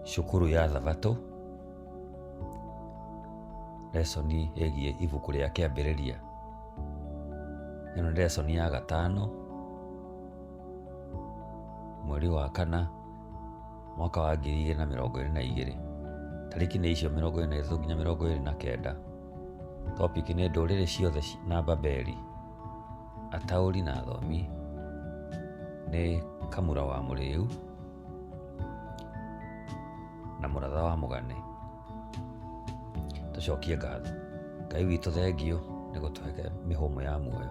Cukuru ya Thabatũ, lesson ĩgiĩ ibuku rĩa Kĩambĩrĩria. Ĩno nĩ lesson ya gatano, mweri wa kana, mwaka wa 2022. Tarĩki nĩ icio 23 nginya 29. Topic nĩ ndũrĩrĩ ciothe na Babeli. Ataũri na athomi nĩ Kamura wa Mũrĩu na Mũratha wa Mũgane. Tũcokie ngatho. Ngai witũ thengiũ nĩ gũtũhe mĩhũmũ ya muoyo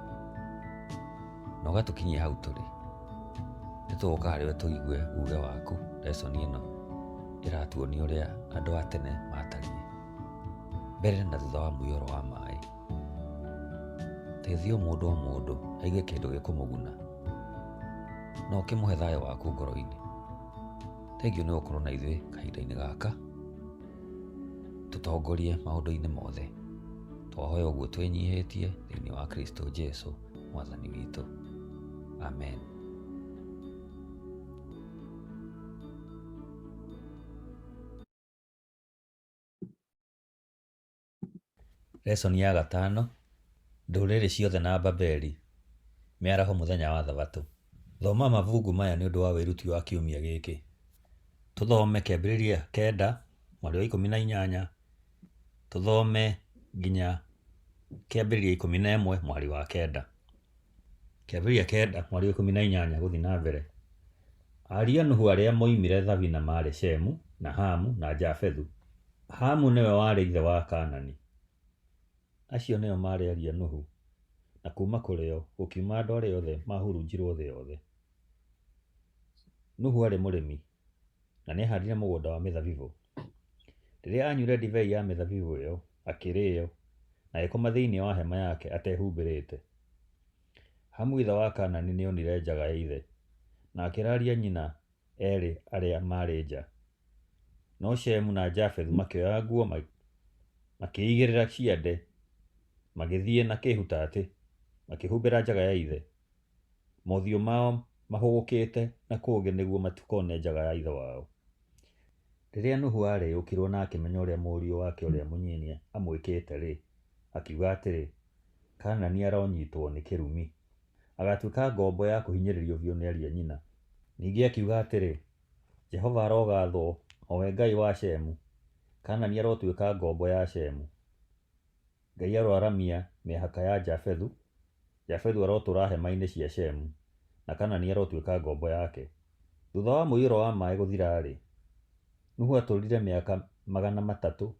na ũgatũkinyia hau tũrĩ. Nĩ tũgũka harĩ we tũigue uge waku. Lesson ĩno ĩratuonia ũrĩa andũ a tene matariĩ mbere na thutha wa mũiyũro wa maĩ. Teithia o mũndũ o mũndũ aigue kĩndũ gĩkũmũguna na ũkĩmũhe thayũ waku ngoro-inĩ. Thengiũ nĩ gũkorwo na ithuĩ kahinda-inĩ gaka, tũtongorie maũndũ-inĩ mothe. Twahoya ũguo twĩnyihĩtie thĩinĩ wa Kristo Jesu mwathani witũ. Amen. Lesson ya gatano, Ndũrĩrĩ ciothe na Babeli, Mĩaraho mũthenya wa Thabatũ. Thoma mabungu maya nĩ ũndũ wa wĩruti wa kiumia gĩkĩ. Tũthome Kĩambĩrĩria kenda, mweri wa 18, tũthome nginya Kĩambĩrĩria 11 mweri wa kenda. Kĩambĩrĩria kenda mweri wa 18 gũthiĩ na mbere. Ariũ a Nuhu arĩa moimire Thabina maarĩ Shemu, na Hamu, na Jafethu. Hamu nĩwe warĩ ithe wa Kaanani. Acio nĩo maarĩ ariũ a Nuhu, na kuuma kũrĩ o gũkiuma andũ arĩa othe maahurunjirũo thĩ yothe. Nuhu aarĩ mũrĩmi, na nĩahaandire mũgũnda wa mĩthabibũ. Rĩrĩa aanyuire ndibei ya mĩthabibũ ĩyo, akĩrĩĩo, na agĩkoma thĩinĩ wa hema yake atehumbĩrĩte. Hamu ithe wa Kaanani nĩonire njaga ya ithe, na akĩraaria nyina eerĩ arĩa maarĩ nja. No Shemu na Jafethu makĩoya nguo makĩĩigĩrĩra ciande, magĩthiĩ na kĩĩhutatĩ, makĩhumbĩra njaga ya ithe, mothiũ mao mahũgũkĩte na kũngĩ nĩguo matikone njaga ya ithe wao. Rĩrĩa Nuhu aarĩĩũkirwo na akĩmenya ũrĩa mũriũ wake ũrĩa mũnyinyi amwĩkĩte-rĩ, akiuga atĩrĩ, Kaanani aronyiitwo nĩ kĩrumi! Agaatuĩka ngombo ya kũhinyĩrĩrio biũ nĩ ariũ a nyina. Ningĩ akiuga atĩrĩ, Jehova arogaathwo, o we Ngai wa Shemu! Kaanani arotuĩka ngombo ya Shemu! Ngai aroaramia mĩhaka ya Jafethu, Jafethu arotũũra hema-inĩ cia Shemu, na Kaanani arotuĩka ngombo yake. Thutha wa mũiyũro wa maĩ gũthira-rĩ, Nuhu aatũũrire mĩaka 350.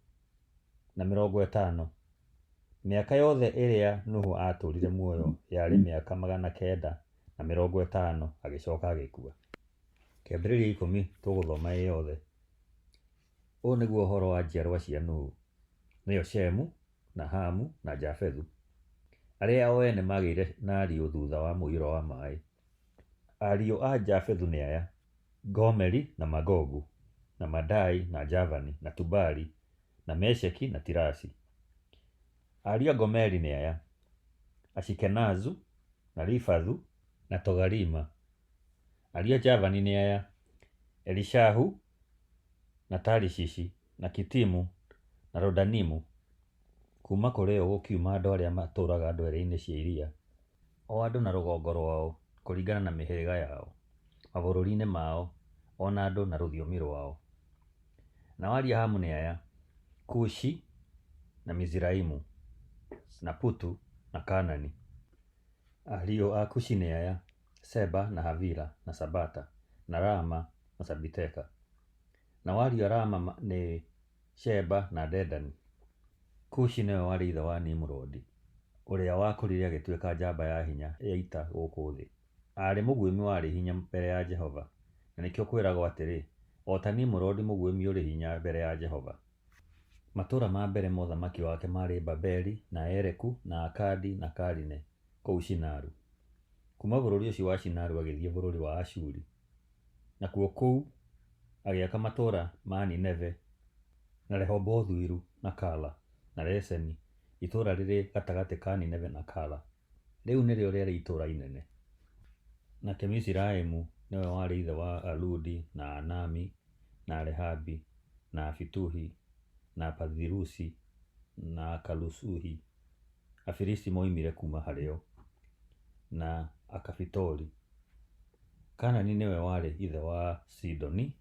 Mĩaka yothe ĩrĩa Nuhu aatũũrire muoyo yarĩ mĩaka 950, agĩcoka agĩkua. Kĩambĩrĩria 10 tũgũthoma ĩ yothe. Ũũ nĩguo ũhoro wa njiarwa cia Nuhu, nĩo Shemu, na Hamu, na Jafethu, arĩa o ene maagĩire na ariũ thutha wa mũiyũro wa maĩ. Ariũ a Jafethu nĩ aya, Gomeri, na Magogu, na Madai, na Javani, na Tubali, na Mesheki, na Tirasi. Ariũ a Gomeri nĩ aya, Ashikenazu, na Rifathu, na Togarima. Ariũ a Javani nĩ aya, Elishahu, na Tarishishi, na Kitimu, na Rodanimu. Kuuma kũrĩ o gũkiuma andũ arĩa matũũraga ndwere-inĩ cia iria, o andũ na rũgongo rwao, kũringana na mĩhĩrĩga yao, mabũrũri-inĩ mao, o na andũ na rũthiomi rwao. Nao ariũ a Hamu nĩ aya, Kushi, na Miziraimu, na Putu, na Kaanani. Ariũ a Kushi nĩ aya, Seba, na Havila, na Sabata, na Raama, na Sabiteka. Nao ariũ a Raama nĩ Sheba na Dedani. Kushi nĩwe warĩ ithe wa Nimurodi, ũrĩa wakũrire agĩtuĩka njamba ya hinya ya ita gũkũ thĩ. Aarĩ mũguĩmi warĩ hinya mbere ya Jehova, na nĩkĩo kwĩragwo atĩrĩ, O ta Nimurodi mũguĩmi ũrĩ hinya mbere ya Jehova. Matũũra ma mbere ma ũthamaki wake maarĩ Babeli, na Ereku, na Akadi, na Kaline, kũu Shinaru. Kuuma bũrũri ũcio wa Shinaru agĩthiĩ bũrũri wa Ashuri, nakuo kũu agĩaka matũũra ma Nineve, na Rehobothu-Iru, na Kala, na Reseni, itũũra rĩrĩ gatagatĩ ka Nineve na Kala. Rĩu nĩrĩo rĩarĩ itũũra inene. Nake Miziraimu nĩwe warĩ ithe wa Aludi, na Anami, na Alehabi, na Afituhi, na Apathirusi, na Akalusuhi, Afilisti moimire kuuma harĩ o, na Akafitori. Kaanani nĩwe warĩ ithe wa Sidoni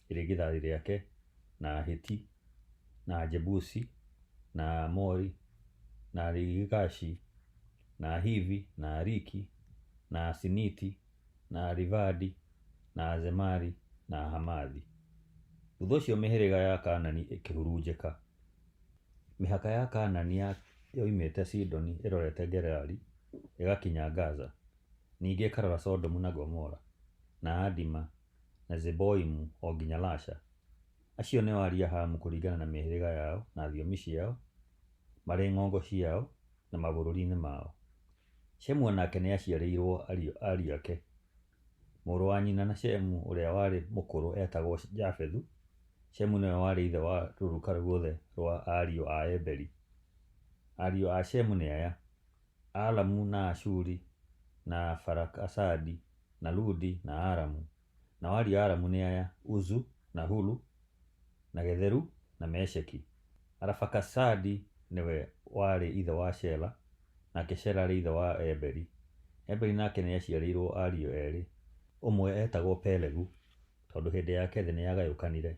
irigithathi rĩake, na Ahiti, na Ajebusi, na Aamori, na Agirigashi, na Ahivi, na Ariki, na Asiniti, na Arivadi, na Azemari, na Ahamathi. Thutha ũcio mĩhĩrĩga ya Kaanani ĩkĩhurunjĩka. Mĩhaka ya Kaanani yoimĩte Sidoni ĩrorete Gerari ĩgakinya Gaza, ningĩ ĩkarora Sodomu na Gomora, na Adima, na Zeboimu o nginya Lasha. Acio nĩo ariũ a Hamu kũringana na mĩhĩrĩga yao na thiomi ciao, marĩ ng'ongo ciao na mabũrũri-inĩ mao. Shemu o nake nĩ aaciarĩirũo ariũ ake. Mũrũ wa nyina na Shemu ũrĩa warĩ mũkũrũ eetagwo Jafethu. Shemu nĩwe warĩ ithe wa rũruka ruothe rwa ariũ a Eberi. Ariũ a Shemu nĩ aya: Alamu na Ashuri na Afarakasadi na Ludi na Aramu. Nao ariũ a Aramu nĩ aya: Uzu na Hulu na Getheru na Mesheki. Arafakasadi nĩwe warĩ ithe wa Shela, nake Shela aarĩ ithe wa Eberi. Eberi nake nĩaciarĩirwo ariũ eerĩ, ũmwe eetagwo Pelegu, tondũ hĩndĩ yake thĩ nĩyagayũkanire.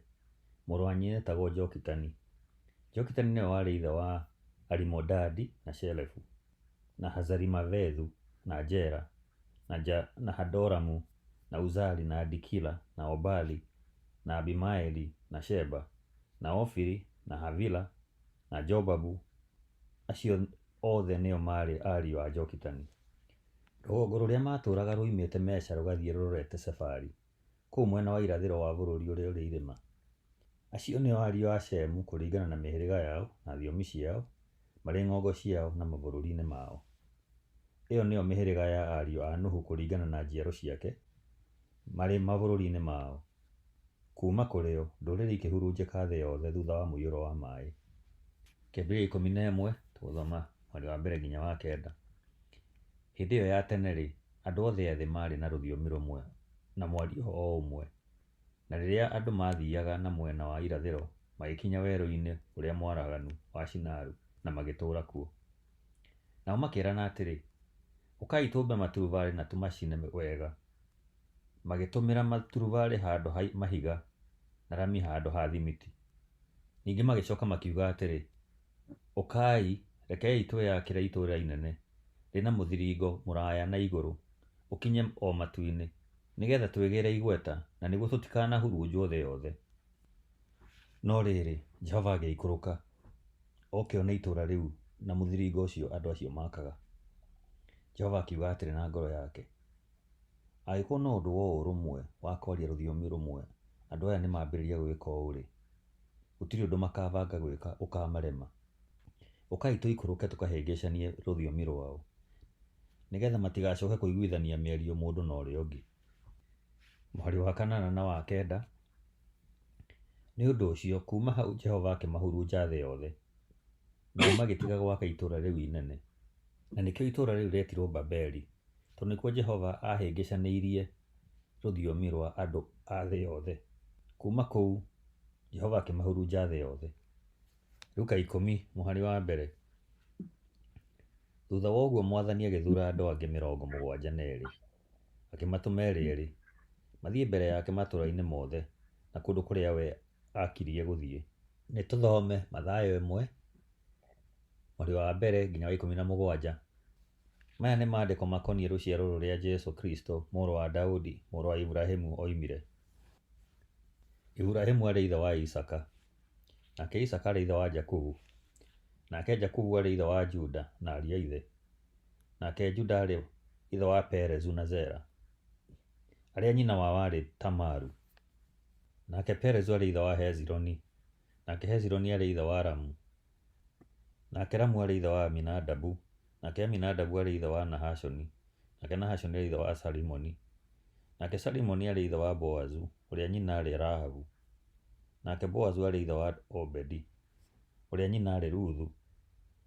Mũrũ wa nyina eetagwo Jokitani. Jokitani nĩwe warĩ ithe wa Alimodadi na Shelefu, na Hazarimavethu, na Jera, na Hadoramu, na Uzali, na Dikila, na Obali, na Abimaeli, na Sheba, na Ofiri, na Havila, na Jobabu. Acio othe nĩo maarĩ ariũ a Jokitani. Rũgongo rũrĩa maatũũraga ruoimĩte Mesha rũgathiĩ rũrorete Sefari, kũu mwena wa irathĩro wa bũrũri ũrĩa ũrĩ irĩma. Acio nĩo ariũ a Shemu kũringana na mĩhĩrĩga yao na thiomi ciao, marĩ ng'ongo ciao na mabũrũri-inĩ mao. Ĩyo nĩyo mĩhĩrĩga ya ariũ a Nuhu kũringana na njiaro ciake, marĩ mabũrũri-inĩ mao. Kuuma kũrĩ o, ndũrĩrĩ ikĩhurunjĩka thĩ yothe thutha wa mũiyũro wa maaĩ. Kĩambĩrĩria 11, tũgũthoma mweri wa mbere nginya wa kenda. Hĩndĩ ĩyo ya tene-rĩ, andũ othe a thĩ maarĩ na rũthiomi rũmwe na mwario o ũmwe. Na rĩrĩa andũ maathiiaga na mwena wa irathĩro, magĩkinya werũ-inĩ ũrĩa mwaraganu wa Shinaru na magĩtũũra kuo. Nao makĩĩrana atĩrĩ, Ũkai tũmbe maturubarĩ na tũmacine wega. Magĩtũmĩra maturubarĩ handũ ha mahiga na rami handũ ha thimiti. Ningĩ magĩcoka makiuga atĩrĩ, Ũkai, rekei twĩyakĩre itũũra inene, rĩna mũthiringo mũraya na igũrũ, ũkinye o matu-inĩ, nĩgeetha twĩgĩre igweta, na nĩguo tũtikanahurunjwo thĩ yothe. No rĩrĩ, Jehova agĩikũrũka, oke one itũũra rĩu na mũthiringo ũcio andũ acio maakaga. Jehova akiuga atĩrĩ na ngoro yake, Angĩkorwo no ũndũ wa ũrũmwe wa kwaria rũthiomi rũmwe andũ aya nĩmambĩrĩria gwĩka ũũ-rĩ, gũtirĩ ũndũ makabanga gwĩka ũkamarema. Ũkai tũikũrũke tũkahĩngĩcanie rũthiomi rwao, nĩgeetha matigacoke kũiguithania mĩario mũndũ na ũrĩa ũngĩ. Mũhari wa kanana na wa kenda. Nĩ ũndũ ũcio kuuma hau Jehova akĩmahurunja thĩ yothe, nao magĩtiga gwaka itũũra rĩu inene. Na nĩkĩo itũũra rĩu rĩetirwo Babeli, tondũ nĩkuo Jehova aahĩngĩcanĩirie rũthiomi rwa andũ a thĩ yothe. Kuuma kũu Jehova akĩmahurunja thĩ yothe. Luka 10 mũhari wa mbere. Thutha wa ũguo Mwathani agĩthuura andũ angĩ 72, akĩmatũma erĩ erĩ, mathiĩ mbere yake matũũra-inĩ mothe na kũndũ kũrĩa we aakirie gũthiĩ. Nĩ tũthome Mathayo 1, mũhari wa mbere nginya wa 17. Maya nĩ maandĩko makoniĩ rũciaro rũrĩa Jesũ Kristũ, mũrũ wa Daudi, mũrũ wa Iburahĩmu, oimire. Iburahĩmu aarĩ ithe wa Isaaka, nake Isaaka aarĩ ithe wa Jakubu, nake Jakubu aarĩ ithe wa Juda na ariũ a ithe, nake Juda aarĩ ithe wa Perezu na Zera, arĩa nyina wao aarĩ Tamaru, nake Perezu aarĩ ithe wa Hezironi, nake Hezironi aarĩ ithe wa Ramu, nake Ramu aarĩ ithe wa Aminadabu, nake Aminadabu aarĩ ithe wa Nahashoni, nake Nahashoni aarĩ ithe wa Salimoni, nake Salimoni aarĩ ithe wa Boazu, ũrĩa nyina aarĩ Rahabu, nake Boazu aarĩ ithe wa Obedi, ũrĩa nyina aarĩ Ruthu,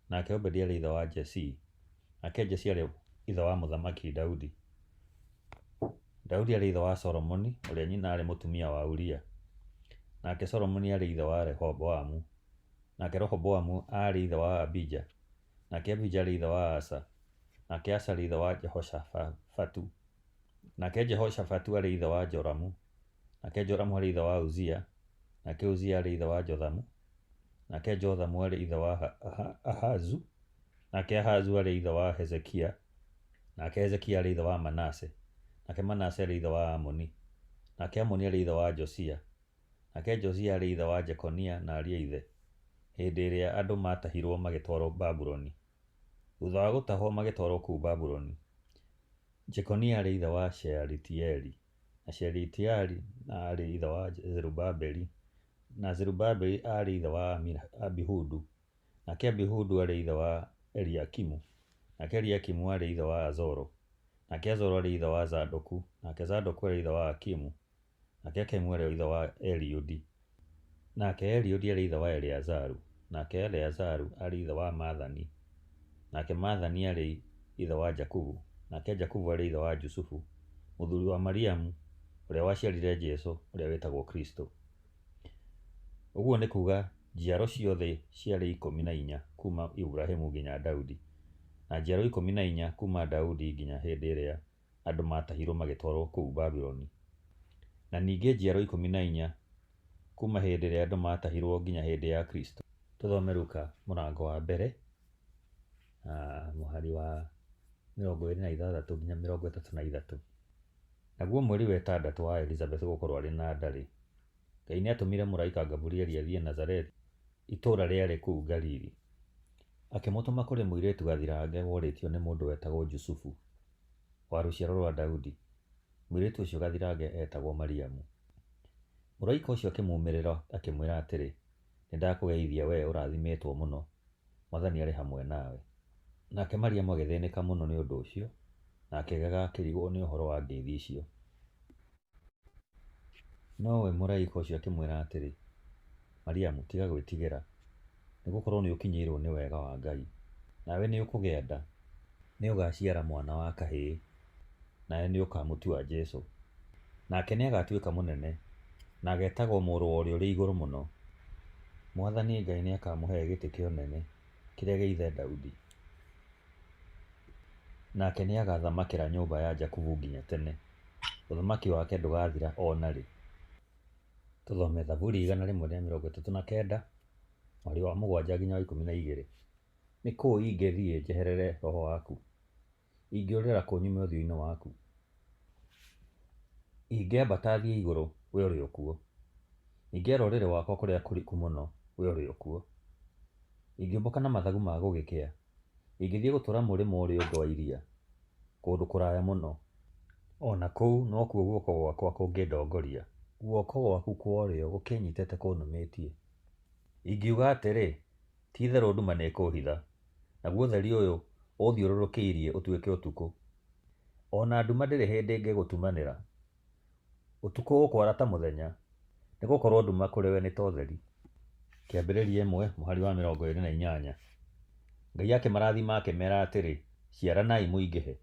nake Obedi aarĩ ithe wa Jesii, nake Jesii aarĩ ithe wa Mũthamaki Daudi. Daudi aarĩ ithe wa Solomoni, ũrĩa nyina aarĩ mũtumia wa Uria. Nake Solomoni aarĩ ithe wa Rehoboamu, nake Rehoboamu aarĩ ithe wa Abija, nake Abija aarĩ ithe wa Asa, nake Asa aarĩ ithe wa Jehoshafatu, nake Jehoshafatu aarĩ ithe wa Joramu, nake Joramu aarĩ ithe wa Uzia, nake Uzia aarĩ ithe wa Jothamu, nake Jothamu aarĩ ithe wa Ahazu, nake Ahazu aarĩ ithe wa Hezekia, nake Hezekia aarĩ ithe wa Manase, nake Manase aarĩ ithe wa Amoni, nake Amoni aarĩ ithe wa Josia, nake Josia aarĩ ithe wa Jekonia na ariũ a ithe, hĩndĩ ĩrĩa andũ maatahirwo magĩtwarwo Babuloni. Thuutha wa gũtahwo magĩtwarwo kũu Babuloni, Jekonia aarĩ ithe wa Shealitieli, na Shealitieli aarĩ ithe wa Zerubabeli, na Zerubabeli aarĩ ithe wa Abihudu, nake Abihudu aarĩ ithe wa Eliakimu, nake Eliakimu aarĩ ithe wa Azoro, nake Azoro aarĩ ithe wa Zadoku, nake Zadoku aarĩ ithe wa Akimu, nake Akimu aarĩ ithe wa Eliudi, nake Eliudi aarĩ ithe wa Eleazaru, nake Eleazaru aarĩ ithe wa Mathani, nake Mathani aarĩ ithe wa Jakubu, nake Jakubu aarĩ ithe wa Jusufu, mũthuri wa Mariamu, ũrĩa waciarire Jesũ, ũrĩa wĩtagwo Kristũ. Ũguo nĩ kuuga njiaro ciothe ciarĩ 14 kuuma Iburahĩmu nginya Daudi, na njiaro 14 kuuma Daudi nginya hĩndĩ ĩrĩa andũ maatahirwo magĩtwarwo kũu Babuloni, na ningĩ njiaro 14 kuuma hĩndĩ ĩrĩa andũ maatahirwo nginya hĩndĩ ya Kristũ. Tũthome Luka mũrango wa mbere, mũhari wa 26 nginya 33. Naguo mweri wa ĩtandatũ wa Elizabethi gũkorwo arĩ na nda-rĩ, Ngai nĩatũmire mũraika Gaburieli athiĩ Nazarethi, itũũra rĩarĩ kũu Galili. Akĩmũtũma kũrĩ mũirĩtu gathirange worĩtio nĩ mũndũ wetagwo Jusufu, wa rũciaro rwa Daudi. Mũirĩtu ũcio gathirange eetagwo Mariamu. Mũraika ũcio akĩmuumĩrĩra akĩmwĩra atĩrĩ, Nĩndakũgeithia wee ũrathimĩtwo mũno, Mwathani arĩ hamwe nawe. Nake Mariamu agĩthĩnĩka mũno nĩ ũndũ ũcio, na akĩgega akĩrigwo nĩ ũhoro wa ngeithi icio. Nowe mũraika ũcio akĩmwĩra atĩrĩ, Mariamu, tiga gwĩtigĩra, nĩgũkorwo nĩũkinyĩirwo nĩ wega wa Ngai. Nawe nĩũkũgĩa nda, nĩũgaciara mwana wa kahĩĩ, nawe nĩũkamũtua Jesũ. Nake nĩagatuĩka mũnene, na agetagwo Mũrũ wa Ũrĩa-ũrĩ-Igũrũ-Mũno. Mwathani Ngai nĩakamũhe gĩtĩ kĩa ũnene kĩrĩa gĩa ithe Daudi, nake nĩagathamakĩra nyũmba ya Jakubu nginya tene, ũthamaki wake ndũgathira o na rĩ. Tũthome Thaburi 139, mũhari wa 7 nginya wa 12. Nĩ kũũ ingĩthiĩ njeherere Roho waku? Ingĩũrĩra kũ nyume ũthiũ-inĩ waku? Ingĩambata thiĩ igũrũ, wee ũrĩ o kuo; Ingĩara ũrĩrĩ wakwa kũrĩa kũriku mũno, wee ũrĩ o kuo. Ingĩũmbũka na mathagu ma gũgĩkĩa, Ingĩthiĩ gũtũũra mũrĩmo ũrĩa ũngĩ wa iria, kũndũ kũraya mũno. O na kũu nokuo guoko gwakwa kũngĩndongoria, Guoko gwaku kwa ũrĩo gũkĩĩnyiitĩte kũnũmĩtie. Ingiuga atĩrĩ, Ti-itherũ nduma nĩĩkũũhitha, Naguo ũtheri ũyũ ũũthiũrũrũkĩirie ũtuĩke ũtukũ. O na nduma ndĩrĩ hĩndĩ ĩngĩgũtumanĩra, Ũtukũ ũkwara ta mũthenya, Nĩgũkorwo nduma kũrĩ we nĩ ta ũtheri. Kĩambĩrĩria 1 mũhari wa 28. Ngai akĩmarathima akĩmeera atĩrĩ, Ciaranai mũingĩhe,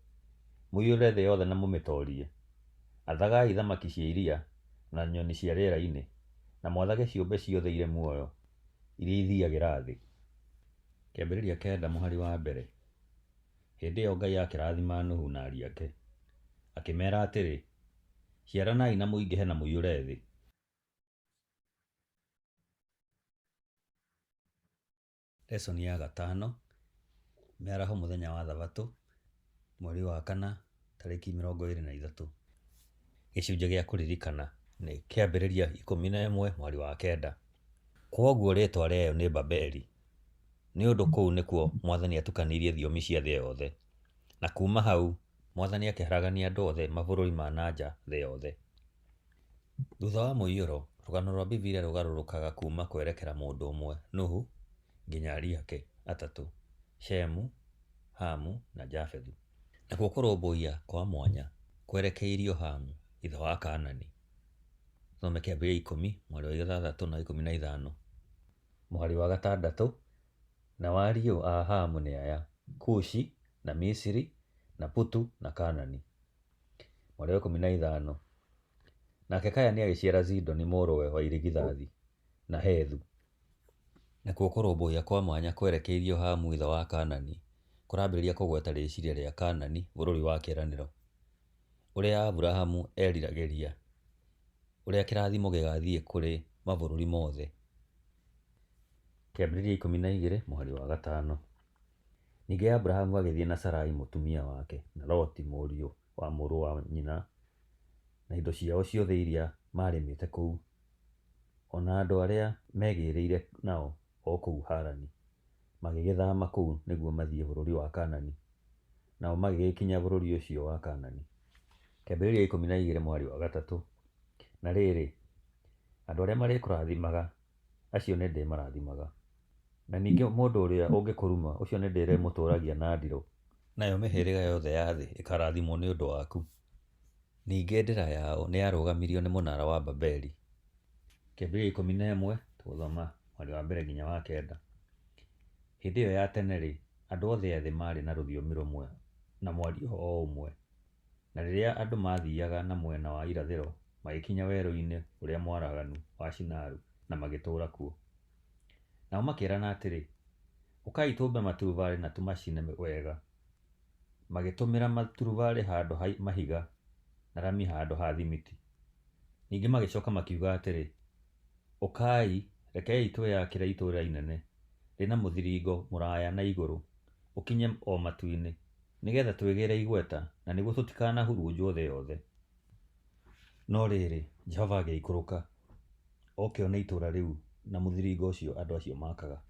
mũiyũre thĩ yothe na mũmĩtoorie. Athagai thamaki cia iria, na nyoni cia rĩera-inĩ, na mwathage ciũmbe ciothe irĩ muoyo iria ithiiagĩra thĩ. Kĩambĩrĩria 9 mũhari wa 1. Hĩndĩ ĩyo Ngai akĩrathima Nuhu na ariũ ake, akĩmeera atĩrĩ, Ciaranai na mũingĩhe na mũiyũre thĩ. Lesson ya gatano, Mĩaraho mũthenya wa Thabatũ, mweri wa kana, tarĩki 23. Gĩcunjĩ gĩa kũririkana nĩ Kĩambĩrĩria 11 mũhari wa 9. Kwoguo rĩĩtwa rĩayo nĩ Babeli, nĩ ũndũ kũu nĩkuo Mwathani aatukanĩirie thiomi cia thĩ yothe. Na kuuma hau, Mwathani akĩharagania andũ othe mabũrũri ma na nja thĩ yothe. Thutha wa Mũiyũro, rũgano rwa Bibilia rũgarũrũkaga kuuma kwerekera mũndũ ũmwe, Nuhu, nginya ariũ ake atatũ, Shemu, Hamu, na Jafethu. Nakuo kũrũmbũiya kwa mwanya kwerekeirio Hamu, ithe wa Kaanani. Thome Kĩambĩrĩria 10, mũhari wa 6 na 15. Mũhari wa 6, Nao ariũ a Hamu nĩ aya, Kushi, na Misiri, na Putu, na Kaanani. Mũhari wa 15. Nake Kaini agĩciara Zidoni mũrũwe wa irigithathi, na Hethu. Nakuo kũrũmbũiya kwa mwanya kwerekeirio Hamu ithe wa Kaanani kũrambĩrĩria kũgweta rĩciria rĩa Kaanani bũrũri wa kĩĩranĩro, ũrĩa Aburahamu eriragĩria, ũrĩa kĩrathimo gĩgathiĩ kũrĩ mabũrũri mothe. Kĩambĩrĩria 12 mũhari wa 5. Ningĩ Aburahamu agĩthiĩ na Sarai mũtumia wake, na Loti mũriũ wa mũrũ wa nyina, na indo ciao ciothe iria maarĩmĩte kũu, o na andũ arĩa meegĩĩrĩire nao o kũu Harani, magĩgĩthama kũu nĩguo mathiĩ bũrũri wa Kaanani, nao magĩgĩkinya bũrũri ũcio wa Kaanani. Kĩambĩrĩria 12 mũhari wa 3. Na rĩrĩ, andũ arĩa marĩkũrathimaga, acio nĩndĩmarathimaga, na ningĩ mũndũ ũrĩa ũngĩkũruma, ũcio nĩndĩrĩmũtũũragia na ndirũ. Nayo mĩhĩrĩga yothe ya thĩ ĩkaarathimwo nĩ ũndũ waku. Ningĩ ndĩra yao nĩyarũgamirio nĩ mũnara wa Babeli. Kĩambĩrĩria 11, tũgũthoma mũhari wa mbere nginya wa kenda. Hĩndĩ ĩyo ya tene-rĩ, andũ othe a thĩ maarĩ na rũthiomi rũmwe na mwario o ũmwe. Na rĩrĩa andũ maathiaga na mwena wa irathĩro, magĩkinya werũ-inĩ ũrĩa mwaraganu wa Shinaru na magĩtũũra kuo. Nao makĩĩrana atĩrĩ, Ũkai tũũmbe maturubarĩ na tũmacine wega. Magĩtũmĩra maturubarĩ handũ ha mahiga na rami handũ ha thimiti. Ningĩ magĩcoka makiuga atĩrĩ, Ũkai, rekei twĩakĩre itũũra inene, rĩ na mũthiringo mũraya na igũrũ, ũkinye o matu-inĩ, nĩ getha twĩgĩre igweta, na nĩguo tũtikanahurunjwo thĩ yothe. No rĩrĩ, Jehova agĩikũrũka, oke one itũũra rĩu na mũthiringo ũcio andũ acio maakaga.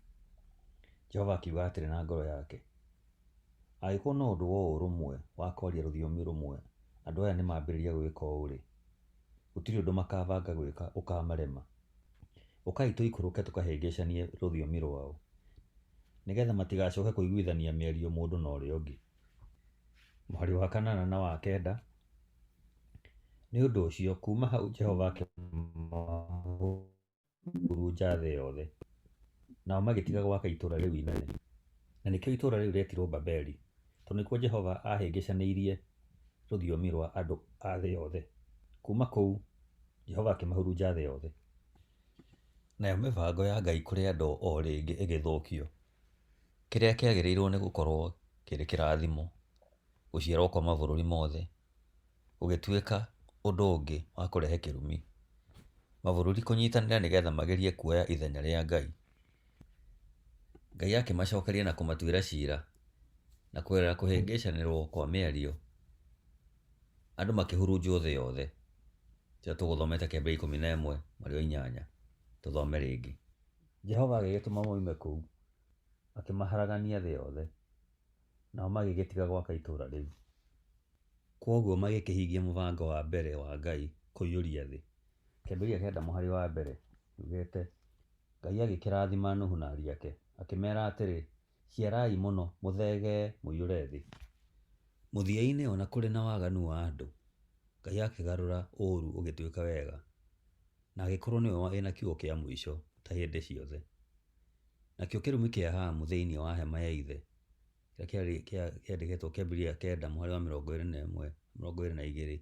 Jehova akiuga atĩrĩ na ngoro yake, Angĩkorũo na ũndũ wa ũrũmwe wa kwaria rũthiomi rũmwe andũ aya nĩmambĩrĩria gwĩka ũũ-rĩ, gũtirĩ ũndũ makabanga gwĩka ũkamarema. Ũkai tũikũrũke tũkahĩngĩcanie rũthiomi rwao, nĩ getha matigacoke kũiguithania mĩario mũndũ na ũrĩa ũngĩ. Mũhari wa kanana na wa kenda. Nĩ ũndũ ũcio kuuma hau Jehova akĩmahurunja thĩ yothe, nao magĩtiga gwaka itũũra rĩu inene. Na nĩkĩo itũũra rĩu rĩetirũo Babeli, tondũ nĩkuo Jehova aahĩngĩcanĩirie rũthiomi rwa andũ a thĩ yothe. Kuuma kũu Jehova akĩmahurunja thĩ yothe. Nayo mĩbango ya Ngai kũrĩ andũ o rĩngĩ ĩgĩthũkio. Kĩrĩa kĩagĩrĩirũo nĩ gũkorũo kĩrĩ kĩrathimo, gũciarũo kwa mabũrũri mothe, gũgĩtuĩka ũndũ ũngĩ wa kũrehe kĩrumi. Mabũrũri kũnyitanĩra nĩgetha magerie kuoya ithenya rĩa Ngai. Ngai akĩmacokeria na kũmatuĩra cira, na kũgerera kũhĩngĩcanĩrwo kwa mĩario, andũ makĩhurunjwo thĩ yothe. Kĩrĩa tũgũthomete kĩambĩrĩria 11 mũhari wa 8. Tũthome rĩngĩ. Jehova agĩgĩtũma moime kũu, akĩmaharagania thĩ yothe, nao magĩgĩtiga gwaka itũũra rĩu. Kwoguo magĩkĩhingia mũbango wa mbere wa Ngai kũiyũria thĩ. Kĩambĩrĩria 9 mũhari wa mbere yugĩte, Ngai agĩkĩrathima Nuhu na ariũ ake, akĩmera atĩrĩ, Ciarai mũno, mũthegee, mũiyũre thĩ. Mũthia-inĩ o na kũrĩ na waganu wa andũ, Ngai akĩgarũra ũũru ũgĩtuĩka wega, na agĩkorũo nĩwe wĩ na kiugo kĩa mũico ta hĩndĩ ciothe. Nakĩo kĩrumi kĩa Hamu thĩinĩ wa hema ya ithe, kĩrĩa kĩandĩkĩtwo kĩambĩrĩria 9 mũhari wa 21, 22,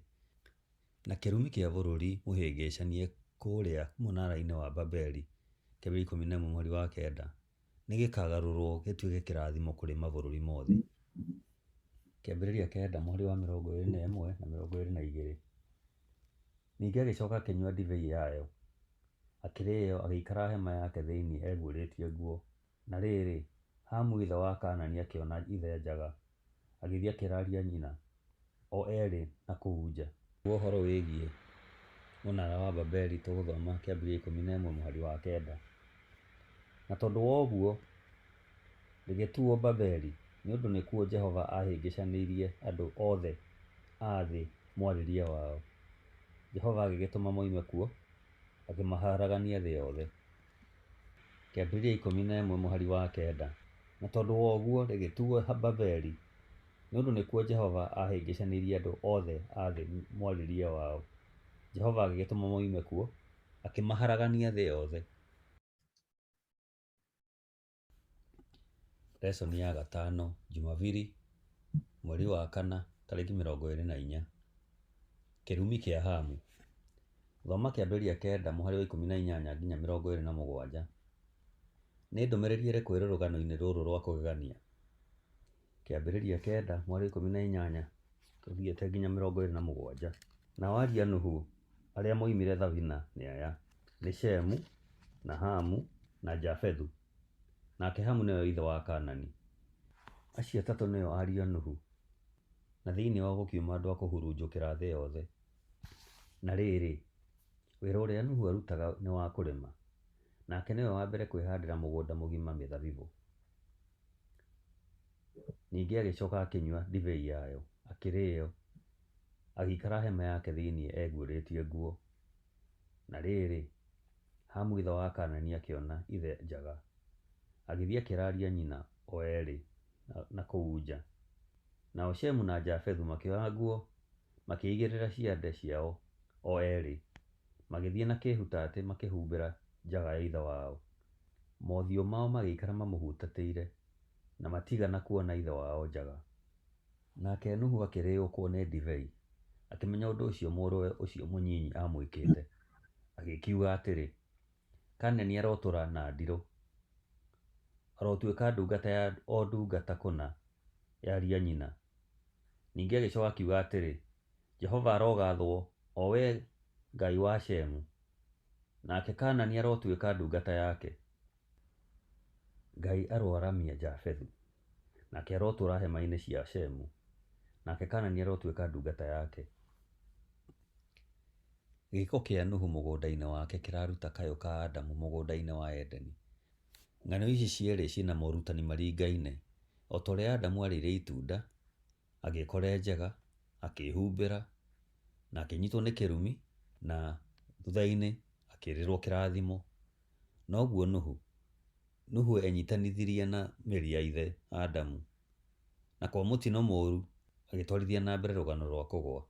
na kĩrumi kĩa bũrũri mũhĩngĩcanie kũrĩa mũnara-inĩ wa Babeli, kĩambĩrĩria 11 mũhari wa 9, nĩgĩkagarũrwo gĩtuĩke kĩrathimo kũrĩ mabũrũri mothe. Kĩambĩrĩria 9 mũhari wa 21 na 22. Ningĩ agĩcoka akĩnyua ndibei yayo, akĩrĩĩo, agĩikara hema yake thĩinĩ eguũrĩtie nguo. Na rĩrĩ, Hamu ithe wa Kaanani akĩona ithe njaga, agĩthiĩ akĩraria nyina, o erĩ na kũu nja. Naguo ũhoro wĩgiĩ mũnara wa Babeli tũgũthoma kĩambĩrĩria 11 mũhari wa 9. Na tondũ wa ũguo rĩgĩtuwo Babeli, nĩ ũndũ nĩkuo Jehova aahĩngĩcanĩirie andũ othe a thĩ mwarĩrie wao. Jehova agĩgĩtũma moime kuo, akĩmaharagania thĩ yothe. Kĩambĩrĩria 11 mũhari wa 9. Na tondũ wa ũguo rĩgĩtuwo Babeli, nĩ ũndũ nĩkuo Jehova aahĩngĩcanĩirie andũ othe a thĩ mwarĩrie wao. Jehova agĩgĩtũma moime kuo, akĩmaharagania thĩ yothe. Lesson ya gatano, Jumabiri, mweri wa kana, tarĩki 24. Kĩrumi kĩa Hamu. Thoma Kĩambĩrĩria 9 mũhari wa 18 nginya 27. Nĩ ndũmĩrĩri ĩrĩkũ ĩrĩ rũgano-inĩ rũrũ rwa kũgegania? Kĩambĩrĩria 9 mũhari wa 18 tũthiĩte nginya 27. Nao ariũ a Nuhu arĩa moimire thabina nĩ aya: nĩ Shemu, na Hamu, na Jafethu. Nake Hamu nĩwe ithe wa Kaanani. Acio atatũ nĩo ariũ a Nuhu, na thĩinĩ wao gũkiuma andũ a kũhurunjũkĩra thĩ yothe. Na rĩrĩ, wĩra ũrĩa Nuhu aarutaga nĩ wa kũrĩma, nake nĩwe wa mbere kwĩhandĩra mũgũnda mũgima mĩthabibũ. Ningĩ agĩcoka akĩnyua ndibei yayo, akĩrĩĩo, agĩikara hema yake thĩinĩ eguũrĩtie nguo. Na rĩrĩ, Hamu ithe wa Kaanani akĩona ithe njaga, agĩthiĩ akĩraaria nyina o erĩ na kũu nja. Nao Shemu na Jafethu makĩoya nguo, makĩĩigĩrĩra ciande ciao o erĩ, magĩthiĩ na kĩĩhutatĩ makĩhumbĩra njaga ya ithe wao. Mothiũ mao magĩikara mamũhutatĩire, na matiigana kuona ithe wao njaga. Nake Nuhu akĩrĩĩũkwo nĩ ndibei, akĩmenya ũndũ ũcio mũrũwe ũcio mũnyinyi aamwĩkĩte, agĩkiuga atĩrĩ, Kaanani arotũũra na ndirũ, arotuĩka ndungata ya o ndungata kũna ya ariũ a nyina. Ningĩ agĩcoka akiuga atĩrĩ, Jehova arogathwo, o we Ngai wa Shemu, nake Kaanani arotuĩka ndungata yake. Ngai aroaramia Jafethu, nake arotũũra hema-inĩ cia Shemu, nake Kaanani arotuĩka ndungata yake. Gĩĩko kĩa Nuhu mũgũnda-inĩ wake kĩraruta kayũ ka Adamu mũgũnda-inĩ wa Edeni. Ng'ano ici cierĩ ciĩna morutani maringaine. O ta ũrĩa Adamu arĩire itunda, agĩĩkora e njega, akĩĩhumbĩra, na akĩnyitwo nĩ kĩrumi, na thutha-inĩ akĩĩrĩrwo kĩrathimo, noguo Nuhu. Nuhu enyitanithirie na mĩri ya ithe Adamu, na kwa mũtino mũru agĩtwarithia na mbere rũgano rwa kũgwa.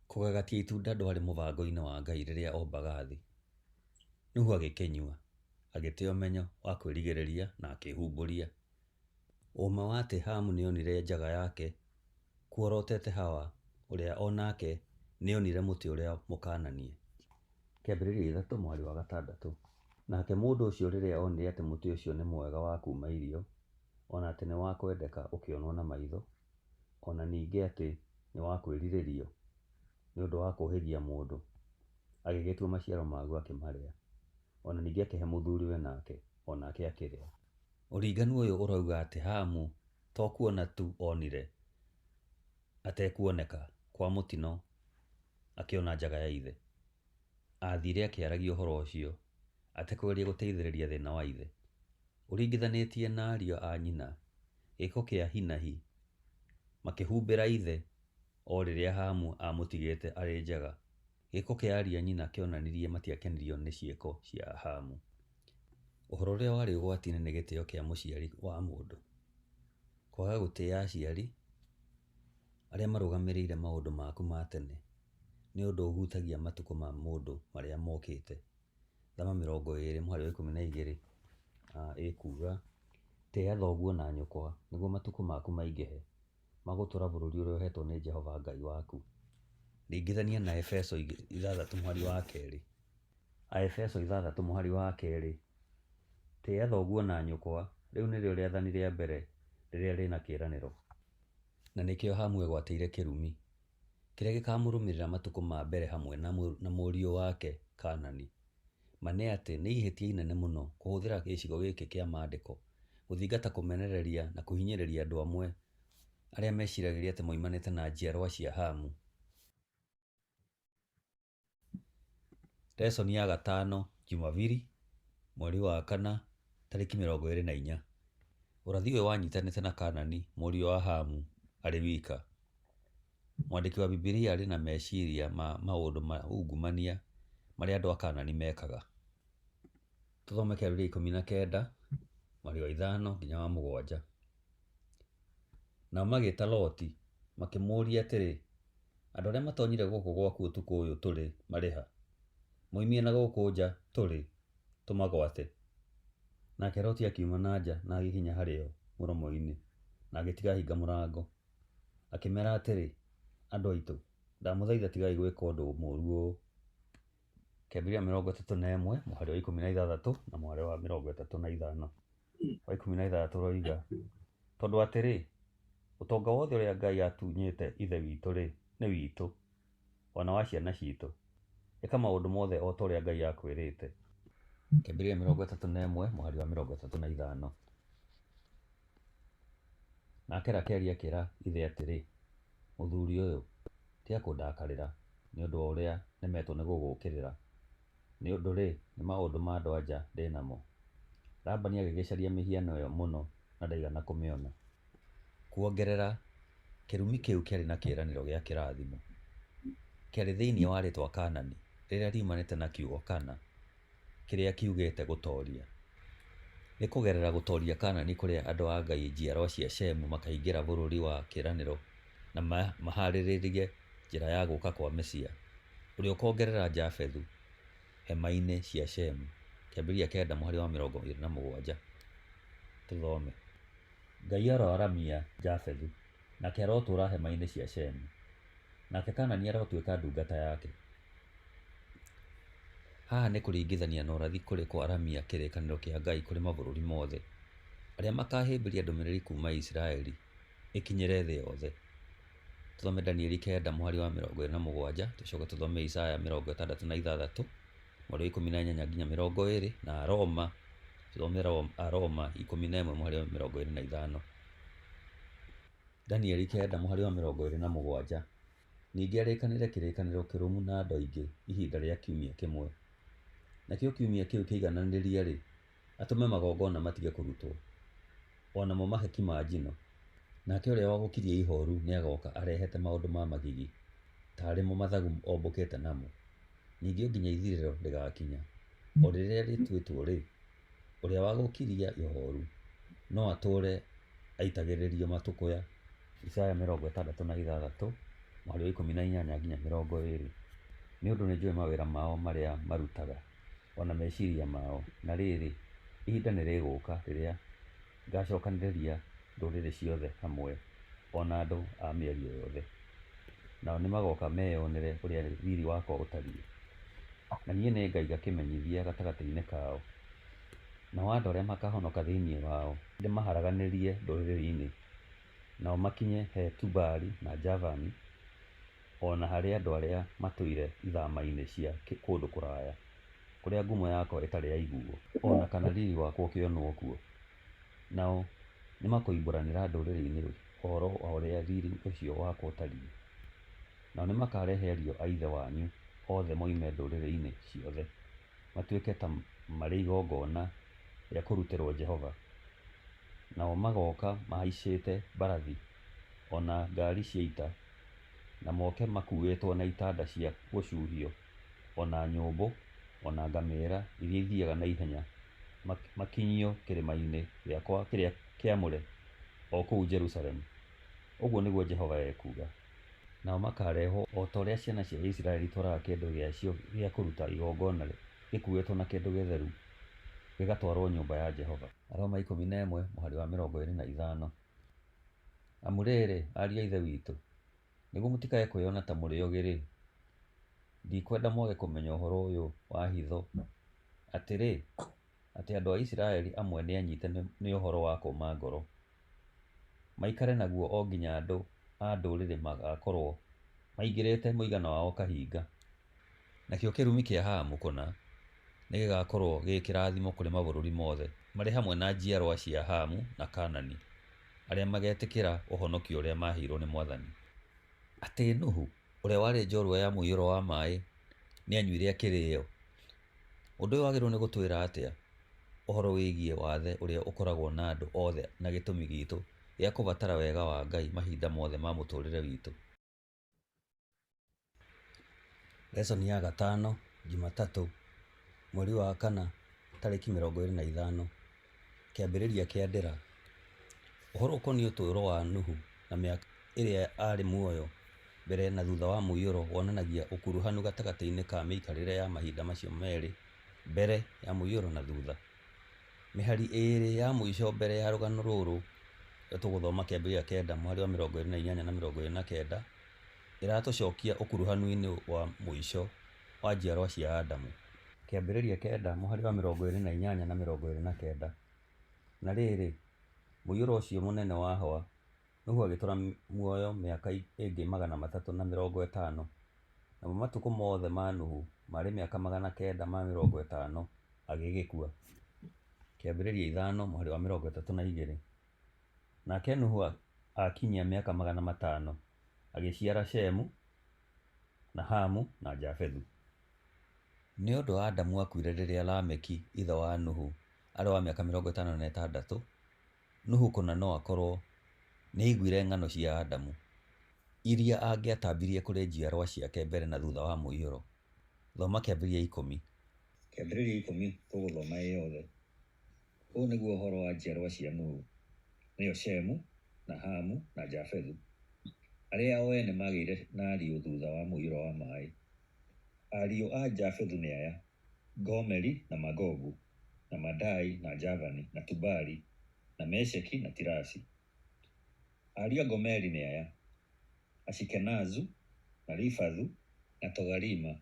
Kũgagatia itunda ndwarĩ mũbango-inĩ wa Ngai rĩrĩa ombaga thĩ. Nuhu agĩkĩnyua, agĩte ũmenyo wa kwĩrigĩrĩria na akĩĩhumbũria. Ũma wa atĩ Hamu nĩonire njaga yake kuorotete Hawa ũrĩa o nake nĩonire mũtĩ ũrĩa mũkananie. Kĩambĩrĩria 3 mũhari wa 6. Nake mũndũ ũcio rĩrĩa onire atĩ mũtĩ ũcio nĩ mwega wa kuuma irio, o na atĩ nĩ wa kwendeka ũkĩonwo na maitho, o na ningĩ atĩ nĩ wa kwĩrirĩrio nĩ ũndũ wa kũũhĩgia mũndũ, agĩgĩtua maciaro maguo akĩmarĩa, o na ningĩ akĩhe mũthuriwe nake, o nake akĩrĩa. Ũringanu ũyũ ũrauga atĩ Hamu to kuona tu onire atekuoneka kwa mũtino akĩona njaga ya ithe. Aathire akĩaragia ũhoro ũcio, atekũgeria gũteithĩrĩria thĩna wa ithe. Ũringithanĩtie na ariũ a nyina, gĩĩko kĩa hinahi makĩhumbĩra ithe o rĩrĩa Hamu aamũtigĩte arĩ njaga. Gĩĩko kĩa ariũ a nyina kĩonanirie matiakenirio nĩ ciĩko cia Hamu. Ũhoro ũrĩa warĩ ũgwati-inĩ nĩ gĩtĩo kĩa mũciari wa mũndũ. Kwaga gũtĩa aciari, arĩa marũgamĩrĩire maũndũ maku ma tene, nĩ ũndũ ũhutagia matukũ ma mũndũ marĩa mokĩte. Thama 20 mũhari wa 12 ĩkuuga, Tĩa thoguo na nyũkwa, nĩguo matukũ maku maingĩhe, ma gũtũũra bũrũri ũrĩa ũheetwo nĩ Jehova Ngai waku. Ringithania na Aefeso 6 mũhari wa 2. Aefeso 6 mũhari wa 2, Tĩa thoguo na nyũkwa, rĩu nĩrĩo rĩathani rĩa mbere rĩrĩa rĩ na kĩĩranĩro. Na nĩkĩo Hamu egwatĩire kĩrumi, kĩrĩa gĩkamũrũmĩrĩra matukũ ma mbere hamwe na mũriũ wake Kaanani. Ma nĩ atĩ, nĩ ihĩtia inene mũno kũhũthĩra gĩcigo gĩkĩ kĩa Maandĩko gũthingata kũmenereria na kũhinyĩrĩria andũ amwe arĩa meciragĩria atĩ moimanĩte na njiarũa cia Hamu. Lesson ya gatano Jumabiri, mweri wa kana, tarĩki 24. Ũrathi ũyũ wanyitanĩte na Kaanani, mũriũ wa Hamu, arĩ wika. Mwandĩki wa Bibilia arĩ na meciria ma maũndũ ma ungumania marĩa andũ a Kaanani mekaga. Tũthome kĩambĩrĩria 19, mũhari wa 5 nginya wa 7. Nao magĩĩta Loti, makĩmũũria atĩrĩ, Andũ arĩa matoonyire gũkũ gwaku ũtukũ ũyũ tũrĩ marĩ ha? Moimie na gũkũ nja tũrĩ, tũmagwate. Nake Loti akiuma na nja na agĩkinya harĩ o mũromo-inĩ, na agĩtiga ahinga mũrango. Akĩmeera atĩrĩ, Andũ aitũ, ndamũthaitha tigai gwĩka ũndũ mũũru ũũ. Kĩambĩrĩria 31 mũhari wa 16 na mũhari wa 35. Wa 16 ũroiga, Tondũ atĩrĩ, ũtonga wothe ũrĩa Ngai aatunyĩte ithe witũ-rĩ, nĩ witũ, o na wa ciana ciitũ. Ĩka maũndũ mothe o ta ũrĩa Ngai akwĩrĩte. Kĩambĩrĩria 31 mũhari wa 35. Nake Rakeli akĩĩra ithe atĩrĩ, Mũthuri ũyũ, tiga kũndakarĩra nĩ ũndũ wa ũrĩa nemetwo nĩ gũgũũkĩrĩra, nĩ ũndũ-rĩ, nĩ maũndũ ma andũ-a-nja ndĩ namo. Labani agĩgĩcaria mĩhiano ĩyo mũno na ndaigana kũmĩona. Kuongerera, kĩrumi kĩu kĩarĩ na kĩĩranĩro gĩa kĩrathimo. Kĩarĩ thĩinĩ wa rĩĩtwa Kaanani, rĩrĩa riumanĩte na kiugo kana, kĩrĩa kiugĩte gũtooria. Nĩ kũgerera gũtooria Kaanani kũrĩa andũ a Ngai njiarũa cia Shemu makaingĩra Bũrũri wa Kĩĩranĩro na mahaarĩrie njĩra ya gũka kwa Mesia, ũrĩa ũkoongerera Jafethu hema-inĩ cia Shemu. Kĩambĩrĩria 9 mũhari wa 27. Tũthome. Ngai aroaramia Jafethu, nake arotũũra hema-inĩ cia Shemu, nake Kaanani arotuĩka ndungata yake. Haha nĩ kũringithania na ũrathi kũrĩ kwaramia kĩrĩkanĩro kĩa Ngai kũrĩ mabũrũri mothe, arĩa makahĩmbĩria ndũmĩrĩri kuuma Isiraeli ĩkinyĩre thĩ yothe. Tũthome Danieli 9 mũhari wa 27, tũcoke tũthome Isaya 66 mũhari wa 18 nginya 20, na Aroma, tũthome Aroma 11 mũhari wa 25. Danieli 9 mũhari wa 27. Ningĩ arĩkanĩre kĩrĩkanĩro kĩrũmu na andũ aingĩ ihinda rĩa kiumia kĩmwe. Nakĩo kiumia kĩu kĩaigananĩria-rĩ, atũme magongona matige kũrutwo, o namo mahaki ma njino. Nake ũrĩa wa gũkiria ihooru nĩagoka arehete maũndũ ma magigi, ta arĩ mo mathagu ombũkĩte namo. Ningĩ o nginya ithirĩro rĩgakinya, o rĩrĩa rĩtuĩtwo-rĩ, ũrĩa wa gũkiria ihooru no atũũre aitagĩrĩrio matũkũya. Isaya 66, mũhari wa 18 nginya 20. Nĩ ũndũ nĩnjũĩ mawĩra mao marĩa marutaga, o na meciria mao, na rĩrĩ, ihinda nĩrĩgũũka rĩrĩa ngacokanĩrĩria ndũrĩrĩ ciothe hamwe, o na andũ a mĩario yothe, nao nĩmagoka meyonere ũrĩa riri wakwa ũtariĩ. Na niĩ nĩngaiga kĩmenyithia gatagatĩ-inĩ kao, nao andũ arĩa makahonoka thĩinĩ wao ndĩmaharaganĩrie ndũrĩrĩ-inĩ, nao makinye he Tubali na Javani, o na harĩ andũ arĩa matũire ithama-inĩ cia kũndũ kũraya, kũrĩa ngumo yakwa ĩtarĩ yaiguo, o na kana riri wakwa ũkĩonwo kuo. Nao nĩmakoimbũranĩra ndũrĩrĩ-inĩ ũhoro wa ũrĩa riri ũcio wakwa ũtariĩ. Nao nĩmakarehe ariũ a ithe wanyu othe moime ndũrĩrĩ-inĩ ciothe, matuĩke ta marĩ igongona rĩa kũrutĩrũo Jehova. Nao magoka mahaicĩte mbarathi, o na ngari cia ita, na moke makuuĩtwo na itanda cia gũcuuhio, o na nyũmbũ, o na ngamĩra iria ithiaga na ihenya, makinyio kĩrĩma-inĩ gĩakwa kĩrĩa kĩamũre, o kũu Jerusalemu. Ũguo nĩguo Jehova ekuuga. Nao makarehwo o ta ũrĩa ciana cia Isiraeli itwaraga kĩndũ gĩacio gĩa kũruta igongona gĩkuuĩtwo na kĩndũ gĩtheru, gĩgatwarũo nyũmba ya Jehova. Aroma 11 mũhari wa 25. Amu rĩrĩ, ariũ a Ithe witũ, nĩguo mũtikae kwĩona ta mũrĩ ogĩ-rĩ, ndikwenda mwage kũmenya ũhoro ũyũ wa hitho, atĩrĩ, atĩ andũ a Isiraeli amwe nĩanyite nĩ ũhoro wa kũũma ngoro, maikare naguo o nginya andũ a Ndũrĩrĩ magakorũo maingĩrĩte mũigana wao ũkahinga. Nakĩo kĩrumi kĩa Hamu kũna nĩgĩgakorũo gĩĩ kĩrathimo kũrĩ mabũrũri mothe, marĩ hamwe na njiarũa cia Hamu na Kaanani, arĩa magetĩkĩra ũhonokio ũrĩa maaheirũo nĩ Mwathani. Atĩ Nuhu, ũrĩa warĩ njorua ya mũiyũro wa maĩ, nĩanyuire akĩrĩĩo? Ũndũ ũyũ wagĩrĩirũo nĩ gũtwĩra atĩa ũhoro wĩgiĩ wathe ũrĩa ũkoragwo na andũ othe na gĩtũmi gitũ gĩa kũbatara wega wa Ngai mahinda mothe ma mũtũũrĩre witũ? Lesson ya gatano, Jumatatũ, mweri wa kana, tarĩki 25, Kĩambĩrĩria kĩa ndĩra. Ũhoro ũkoniĩ ũtũũro wa Nuhu na mĩaka ĩrĩa aarĩ muoyo mbere na thutha wa Mũiyũro wonanagia ũkuruhanu gatagatĩ-inĩ ka mĩikarĩre ya mahinda macio merĩ, mbere ya Mũiyũro na thutha. Mĩhari ĩĩrĩ ya mũico mbere ya rũgano rũrũ rũrĩa tũgũthoma Kĩambĩrĩria 9 mũhari wa 28 na 29 ĩratũcokia ũkuruhanu-inĩ wa mũico wa wa njiarwa cia Adamu. Kĩambĩrĩria 9 mũhari wa 28 na 29. Na rĩrĩ, mũiyũro ũcio mũnene wahwa, Nuhu agĩtũũra muoyo mĩaka ĩngĩ 350. Namo matukũ mothe ma Nuhu maarĩ mĩaka 950, agĩgĩkua. Kĩambĩrĩria 5 mũhari wa 32. Nake Nuhu aakinyia mĩaka 500, agĩciara Shemu, na Hamu, na Jafethu. Nĩ ũndũ Adamu aakuire rĩrĩa Lameki, ithe wa Nuhu, aarĩ wa mĩaka 56, Nuhu kũna no akorũo nĩ aaiguire ng'ano cia Adamu, iria angĩatambirie kũrĩ njiarũa ciake mbere na thutha wa Mũiyũro. Thoma Kĩambĩrĩria 10. Kĩambĩrĩria 10 tũgũthoma ĩ yothe. Ũũ nĩguo ũhoro wa njiarũa cia Nuhu, nĩo Shemu, na Hamu, na Jafethu, arĩa o ene maagĩire na ariũ thutha wa mũiyũro wa maĩ. Ariũ a Jafethu nĩ aya, Gomeri, na Magogu, na Madai, na Javani, na Tubali, na Mesheki, na Tirasi. Ariũ a Gomeri nĩ aya, Ashikenazu, na Rifathu, na Togarima.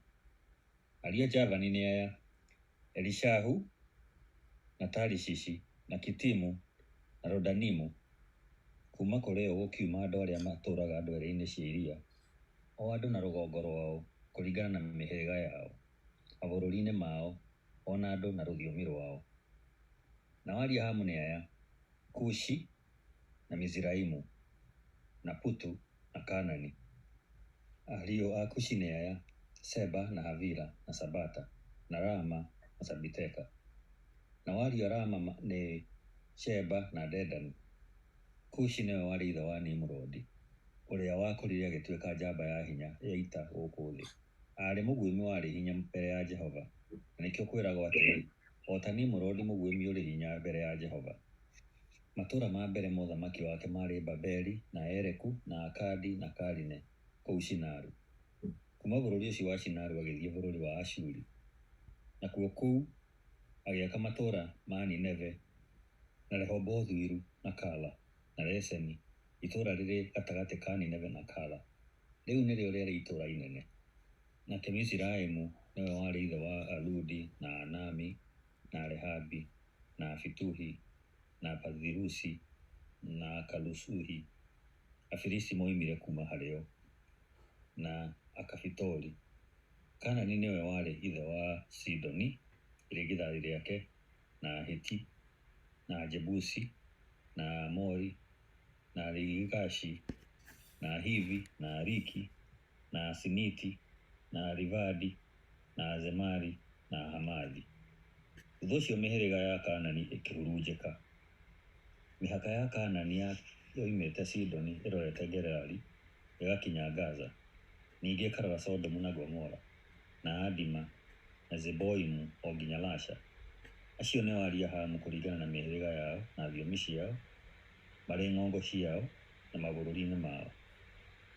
Ariũ a Javani nĩ aya, Elishahu, na Tarishishi, na Kitimu, na Rodanimu. Kuuma kũrĩ o gũkiuma andũ arĩa matũũraga ndwere-inĩ cia iria, o andũ na rũgongo rwao, kũringana na mĩhĩrĩga yao, mabũrũri-inĩ mao, o na andũ na rũthiomi rwao. Nao ariũ a Hamu nĩ aya, Kushi, na Miziraimu, na Putu, na Kaanani. Ariũ a Kushi nĩ aya, Seba, na Havila, na Sabata, na Rama, na Sabiteka. Nao ariũ a Rama nĩ Sheba na Dedani. Kushi nĩwe warĩ ithe wa Nimurodi, ũrĩa wakũrire agĩtuĩka njamba ya hinya ya ita gũkũ thĩ. Aarĩ mũguĩmi warĩ hinya mbere ya Jehova, na nĩkĩo kwĩragwo atĩrĩ, O ta Nimurodi mũguĩmi ũrĩ hinya mbere ya Jehova. Matũũra ma mbere ma ũthamaki wake maarĩ Babeli, na Ereku, na Akadi, na Kaline, kũu Shinaru. Kuuma bũrũri ũcio wa Shinaru agĩthiĩ bũrũri wa Ashuri, nakuo kũu agĩaka matũũra ma Nineve, na Rehobothu-Iru, na Kala, na Reseni, itũũra rĩrĩ gatagatĩ ka Nineve na Kala. Rĩu nĩrĩo rĩarĩ itũũra inene. Nake Miziraimu nĩwe warĩ ithe wa Aludi, na Anami, na Rehabi, na Afituhi, na Pathirusi, na Akalusuhi. Afilisti moimire kuuma harĩ o, na Akafitori. Kaanani nĩwe warĩ ithe wa Sidoni, irigithathi rĩake, na Ahiti, na Ajebusi, na Aamori, na Agirigashi, na Ahivi, na Ariki, na Asiniti, na Arivadi, na Azemari, na Ahamathi. Thutha ũcio mĩhĩrĩga ya Kaanani ĩkĩhurunjĩka. Mĩhaka ya Kaanani yoimĩte Sidoni ĩrorete Gerari ĩgakinya Gaza, ningĩ ĩkarora Sodomu na Gomora, na Adima, na Zeboimu o nginya Lasha. Acio nĩo ariũ a Hamu kũringana na mĩhĩrĩga yao na thiomi ciao, marĩ ng'ongo ciao, na mabũrũri-inĩ mao.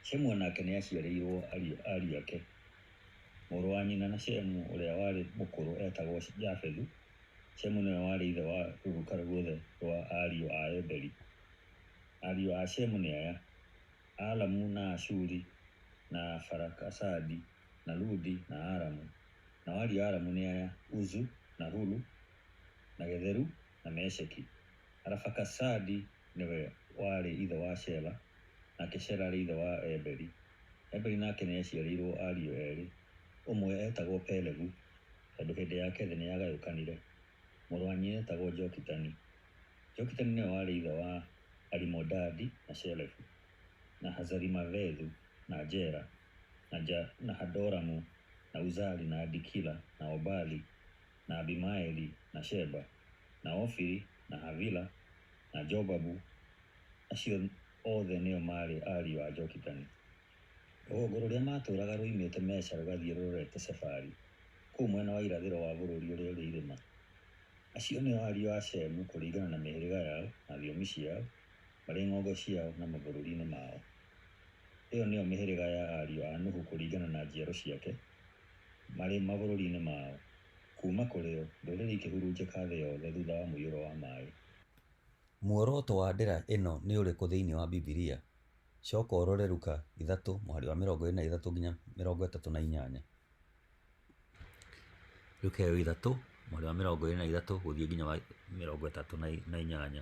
Shemu o nake nĩaciarĩirwo ariũ ake. Mũrũ wa nyina na Shemu ũrĩa warĩ mũkũrũ eetagwo Jafethu. Shemu nĩwe warĩ ithe wa rũruka ruothe rwa ariũ a Eberi. Ariũ a Shemu nĩ aya, Alamu, na Ashuri, na Afarakasadi, na Ludi, na Aramu. Nao ariũ a Aramu nĩ aya, Uzu, na Hulu, na Getheru, na Mesheki. Arafakasadi nĩwe warĩ ithe wa Shela, nake Shela aarĩ ithe wa Eberi. Eberi nake nĩaciarĩirwo ariũ eerĩ, ũmwe eetagwo Pelegu, tondũ hĩndĩ yake thĩ nĩyagayũkanire. Mũrũ wa nyina eetagwo Jokitani. Jokitani nĩwe warĩ ithe wa Alimodadi, na Shelefu, na Hazarimavethu, na Jera, na Hadoramu, na Uzali, na Dikila, na Obali, na Abimaeli, na Sheba, na Ofiri, na Havila, na Jobabu. Acio othe nĩo maarĩ ariũ a Jokitani. Rũgongo rũrĩa maatũũraga ruoimĩte Mesha rũgathiĩ rũrorete Sefari, kũu mwena wa irathĩro wa bũrũri ũrĩa ũrĩ irĩma. Acio nĩo ariũ a Shemu kũringana na mĩhĩrĩga yao na thiomi ciao, marĩ ng'ongo ciao na mabũrũri-inĩ mao. Ĩyo nĩyo mĩhĩrĩga ya ariũ a Nuhu kũringana na njiaro ciake, marĩ mabũrũri-inĩ mao. Kuuma kũrĩ o, ndũrĩrĩ ikĩhurunjĩka thĩ yothe thutha wa mũiyũro wa maaĩ. Muoroto wa ndĩra ĩno nĩ ũrĩkũ thĩinĩ wa Bibilia? Coka ũrore Luka 3:23-38. Luka ĩyo 3 mũhari wa 23 gũthiĩ nginya wa 38.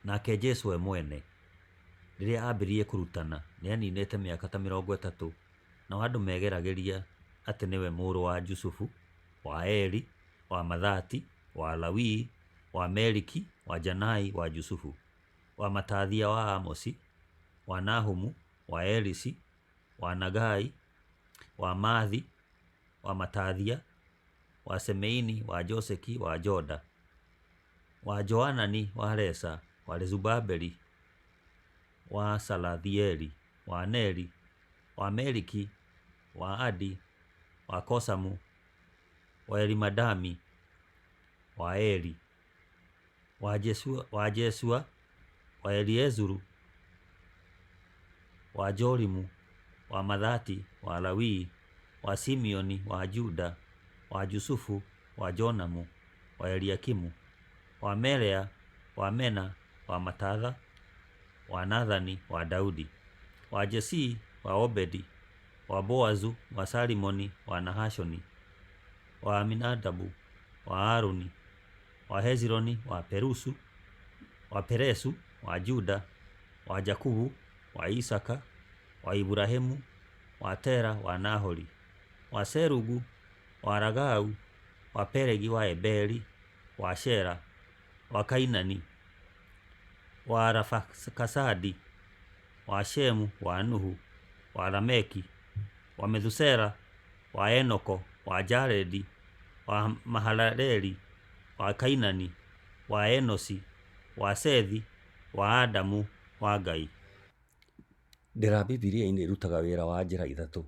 Nake Jesu we mwene, rĩrĩa aambĩrĩirie kũrutana, nĩaninĩte mĩaka ta 30, nao andũ megeragĩria atĩ nĩwe mũrũ wa Jusufu, wa Eli, wa Mathati, wa Lawii, wa Meliki, wa Janai, wa Jusufu, wa Matathia, wa Amosi, wa Nahumu, wa Elisi, wa Nagai, wa Maathi, wa Matathia, wa Semeini, wa Joseki, wa Joda, wa Joanani, wa Resa, wa Zerubabeli, wa Salathieli, wa Neri, wa Meliki, wa Adi, wa Kosamu, wa Elimadami, wa Eri, wa Jesua, wa Jesua, wa Eliezuru, wa Jorimu, wa Mathati, wa Lawii, wa Simeoni, wa Juda, wa Jusufu, wa Jonamu, wa Eliakimu, wa Melea, wa Mena, wa Matatha, wa Nathani, wa Daudi, wa Jesii, wa Obedi, wa Boazu, wa Salimoni, wa Nahashoni, wa Aminadabu, wa Haruni, wa Hezironi, wa Perusu, wa Peresu, wa Juda, wa Jakubu, wa Isaka, wa Iburahĩmu, wa Tera, wa Nahori, wa Serugu, wa Ragau, wa Pelegi, wa Eberi, wa Shela, wa Kainani, wa Arafakasadi, wa Shemu, wa Nuhu, wa Lameki, wa Methusela, wa Enoko, wa Jaredi, wa Mahalaleli, wa Kainani, wa Enosi, wa Sethi, wa Adamu, wa Ngai. Ndĩra Bibilia-inĩ ĩrutaga wĩra wa njĩra ithatũ.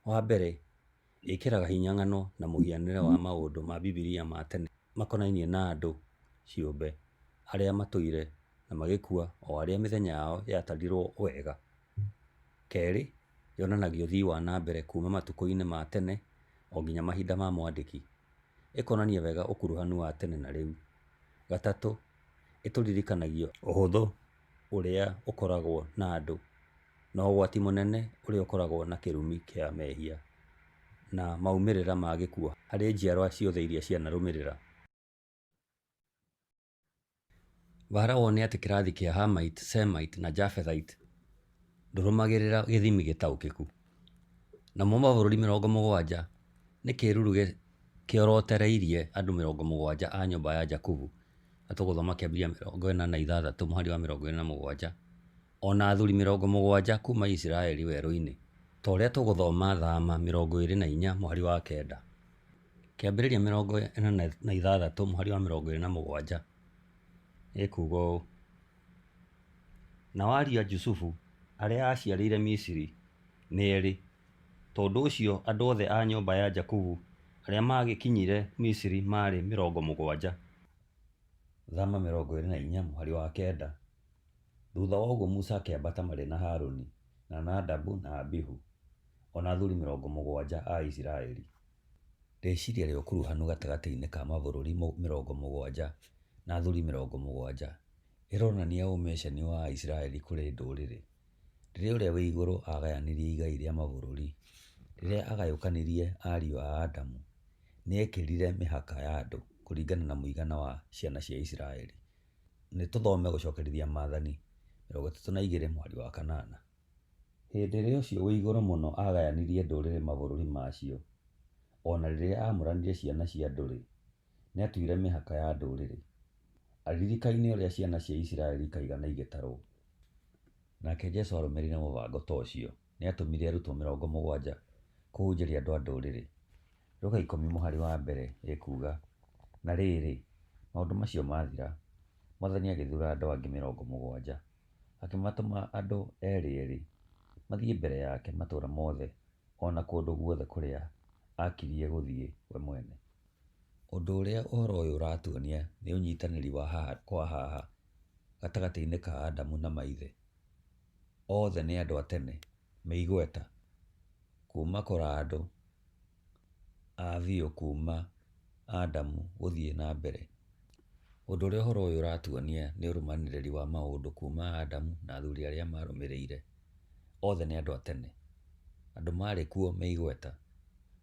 Wa mbere, ĩkĩraga hinya ng'ano na mũhianĩre wa maũndũ ma Bibilia ma tene makonainie na andũ ciũmbe arĩa matũire na magĩkua o arĩa mĩthenya yao yatarirwo wega. Kerĩ, yonanagia ũthii wa na mbere kuma matukũ-inĩ ma tene o nginya mahinda ma mwandĩki. Ĩkonania wega ũkuruhanu wa tene na rĩu. Gatatũ, ĩtũririkanagia ũhũthũ ũrĩa ũkoragwo na andũ na ũgwati mũnene ũrĩa ũkoragwo na kĩrumi kĩa mehia na maumĩrĩra ma gĩkuũ harĩ njiarwa ciothe iria cianarũmĩrĩra. Bara wone atĩ kĩrathi kĩa Hamite, Semite na Japhethite ndũrũmagĩrĩra gĩthimi gĩtaũkĩku. Namo mabũrũri 70 nĩ kĩruru kĩorotereirie andũ 70 a nyũmba ya Jakubu, na tũgũthoma Kĩambĩrĩria 46 mũhari wa 27, ona athuri 70 kuma Isiraeli werũ-inĩ, ta ũrĩa tũgũthoma Thama 24 mũhari wa 9. Kĩambĩrĩria 46 mũhari wa 27 ĩkuuga ũũ: Nao ariũ a Jusufu arĩa aaciarĩire Misiri nĩ erĩ, tondũ ũcio andũ othe a nyũmba ya Jakubu arĩa maagĩkinyire Misiri maarĩ 70. Thama 24 mũhari wa 9. Thutha wa ũguo Musa akĩambata marĩ na Haruni, na Nadabu na Abihu, o na athuri 70 a Isiraeli. Rĩciria rĩa ũkuruhanu gatagatĩ-inĩ ka mabũrũri 70 na athuri 70 ĩronania ũmĩconi wa Aisiraeli kũrĩ ndũrĩrĩ. Rĩrĩa ũrĩa wĩ igũrũ aagayanirie igai rĩa mabũrũri, rĩrĩa aagayũkanirie ariũ a Adamu, nĩekĩrire mĩhaka ya andũ kũringana na mũigana wa ciana cia Isiraeli. Nĩ tũthome gũcokerithia Maathani 32 mũhari wa 8. Hĩndĩ ĩrĩa ũcio wĩ igũrũ mũno aagayanirie ndũrĩrĩ mabũrũri macio, o na rĩrĩa aamũranirie ciana cia andũ-rĩ, nĩatuire mĩhaka ya ndũrĩrĩ, aririkaine ũrĩa ciana cia Isiraeli ikaigana igĩtarwo. Nake Jesu arũmĩrĩire mũbango ta ũcio, nĩatũmire arutwo 70 kũhunjĩria andũ a ndũrĩrĩ. Luka 10 mũhari wa 1 ĩkuuga, Na rĩrĩ, maũndũ macio mathira, Mwathani agĩthuura andũ angĩ 70, akĩmatũma andũ erĩ erĩ, mathiĩ mbere yake matũũra mothe o na kũndũ guothe kũrĩa aakirie gũthiĩ we mwene. Ũndũ ũrĩa ũhoro ũyũ ũratuonia nĩ ũnyitanĩri wa haha kwa haha gatagatĩ-inĩ ka Adamu na maithe. Othe nĩ andũ a tene, me igweta, kuma kũra andũ a biũ kuma Adamu gũthiĩ na mbere. Ũndũ ũrĩa ũhoro ũyũ ũratuonia nĩ ũrũmanĩrĩri wa maũndũ kuma Adamu na athuri arĩa marũmĩrĩire. Othe nĩ andũ a tene, andũ marĩ kuo me igweta,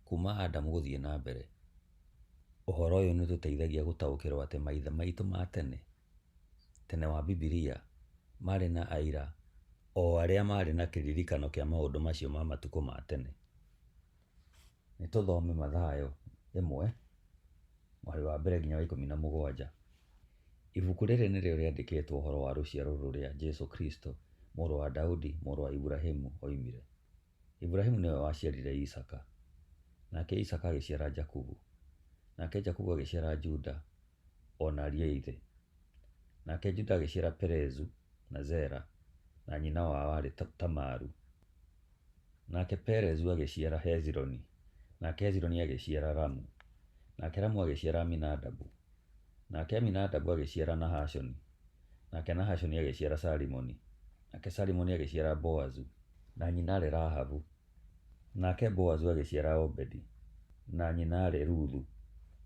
kuma Adamu gũthiĩ na mbere. Ũhoro ũyũ nĩ ũtũteithagia gũtaũkĩrũo atĩ maithe maitũ ma tene, tene wa Bibilia, maarĩ na aira o arĩa maarĩ na kĩririkano kĩa maũndũ macio ma matukũ ma tene. Nĩ tũthome Mathayo 1, mũhari wa mbere nginya wa 17. Ibuku rĩrĩ nĩrĩo rĩandĩkĩtwo ũhoro wa rũciaro rũrĩa Jesu Kristo, mũrũ wa Daudi, mũrũ wa Iburahimu, oimire. Iburahimu nĩwe waciarire Isaaka, nake Isaaka agĩciara Jakubu, nake Jakubu agĩciara Juda o na ariũ a ithe. Nake Juda agĩciara Perezu na Zera, na nyina wao aarĩ Tamaru. Nake Perezu agĩciara Hezironi, nake Hezironi agĩciara Ramu, nake Ramu agĩciara Aminadabu, nake Aminadabu agĩciara Nahashoni, nake Nahashoni agĩciara Salimoni, nake Salimoni agĩciara Boazu, na nyina aarĩ Rahabu, nake Boazu agĩciara Obedi, na nyina aarĩ Ruthu,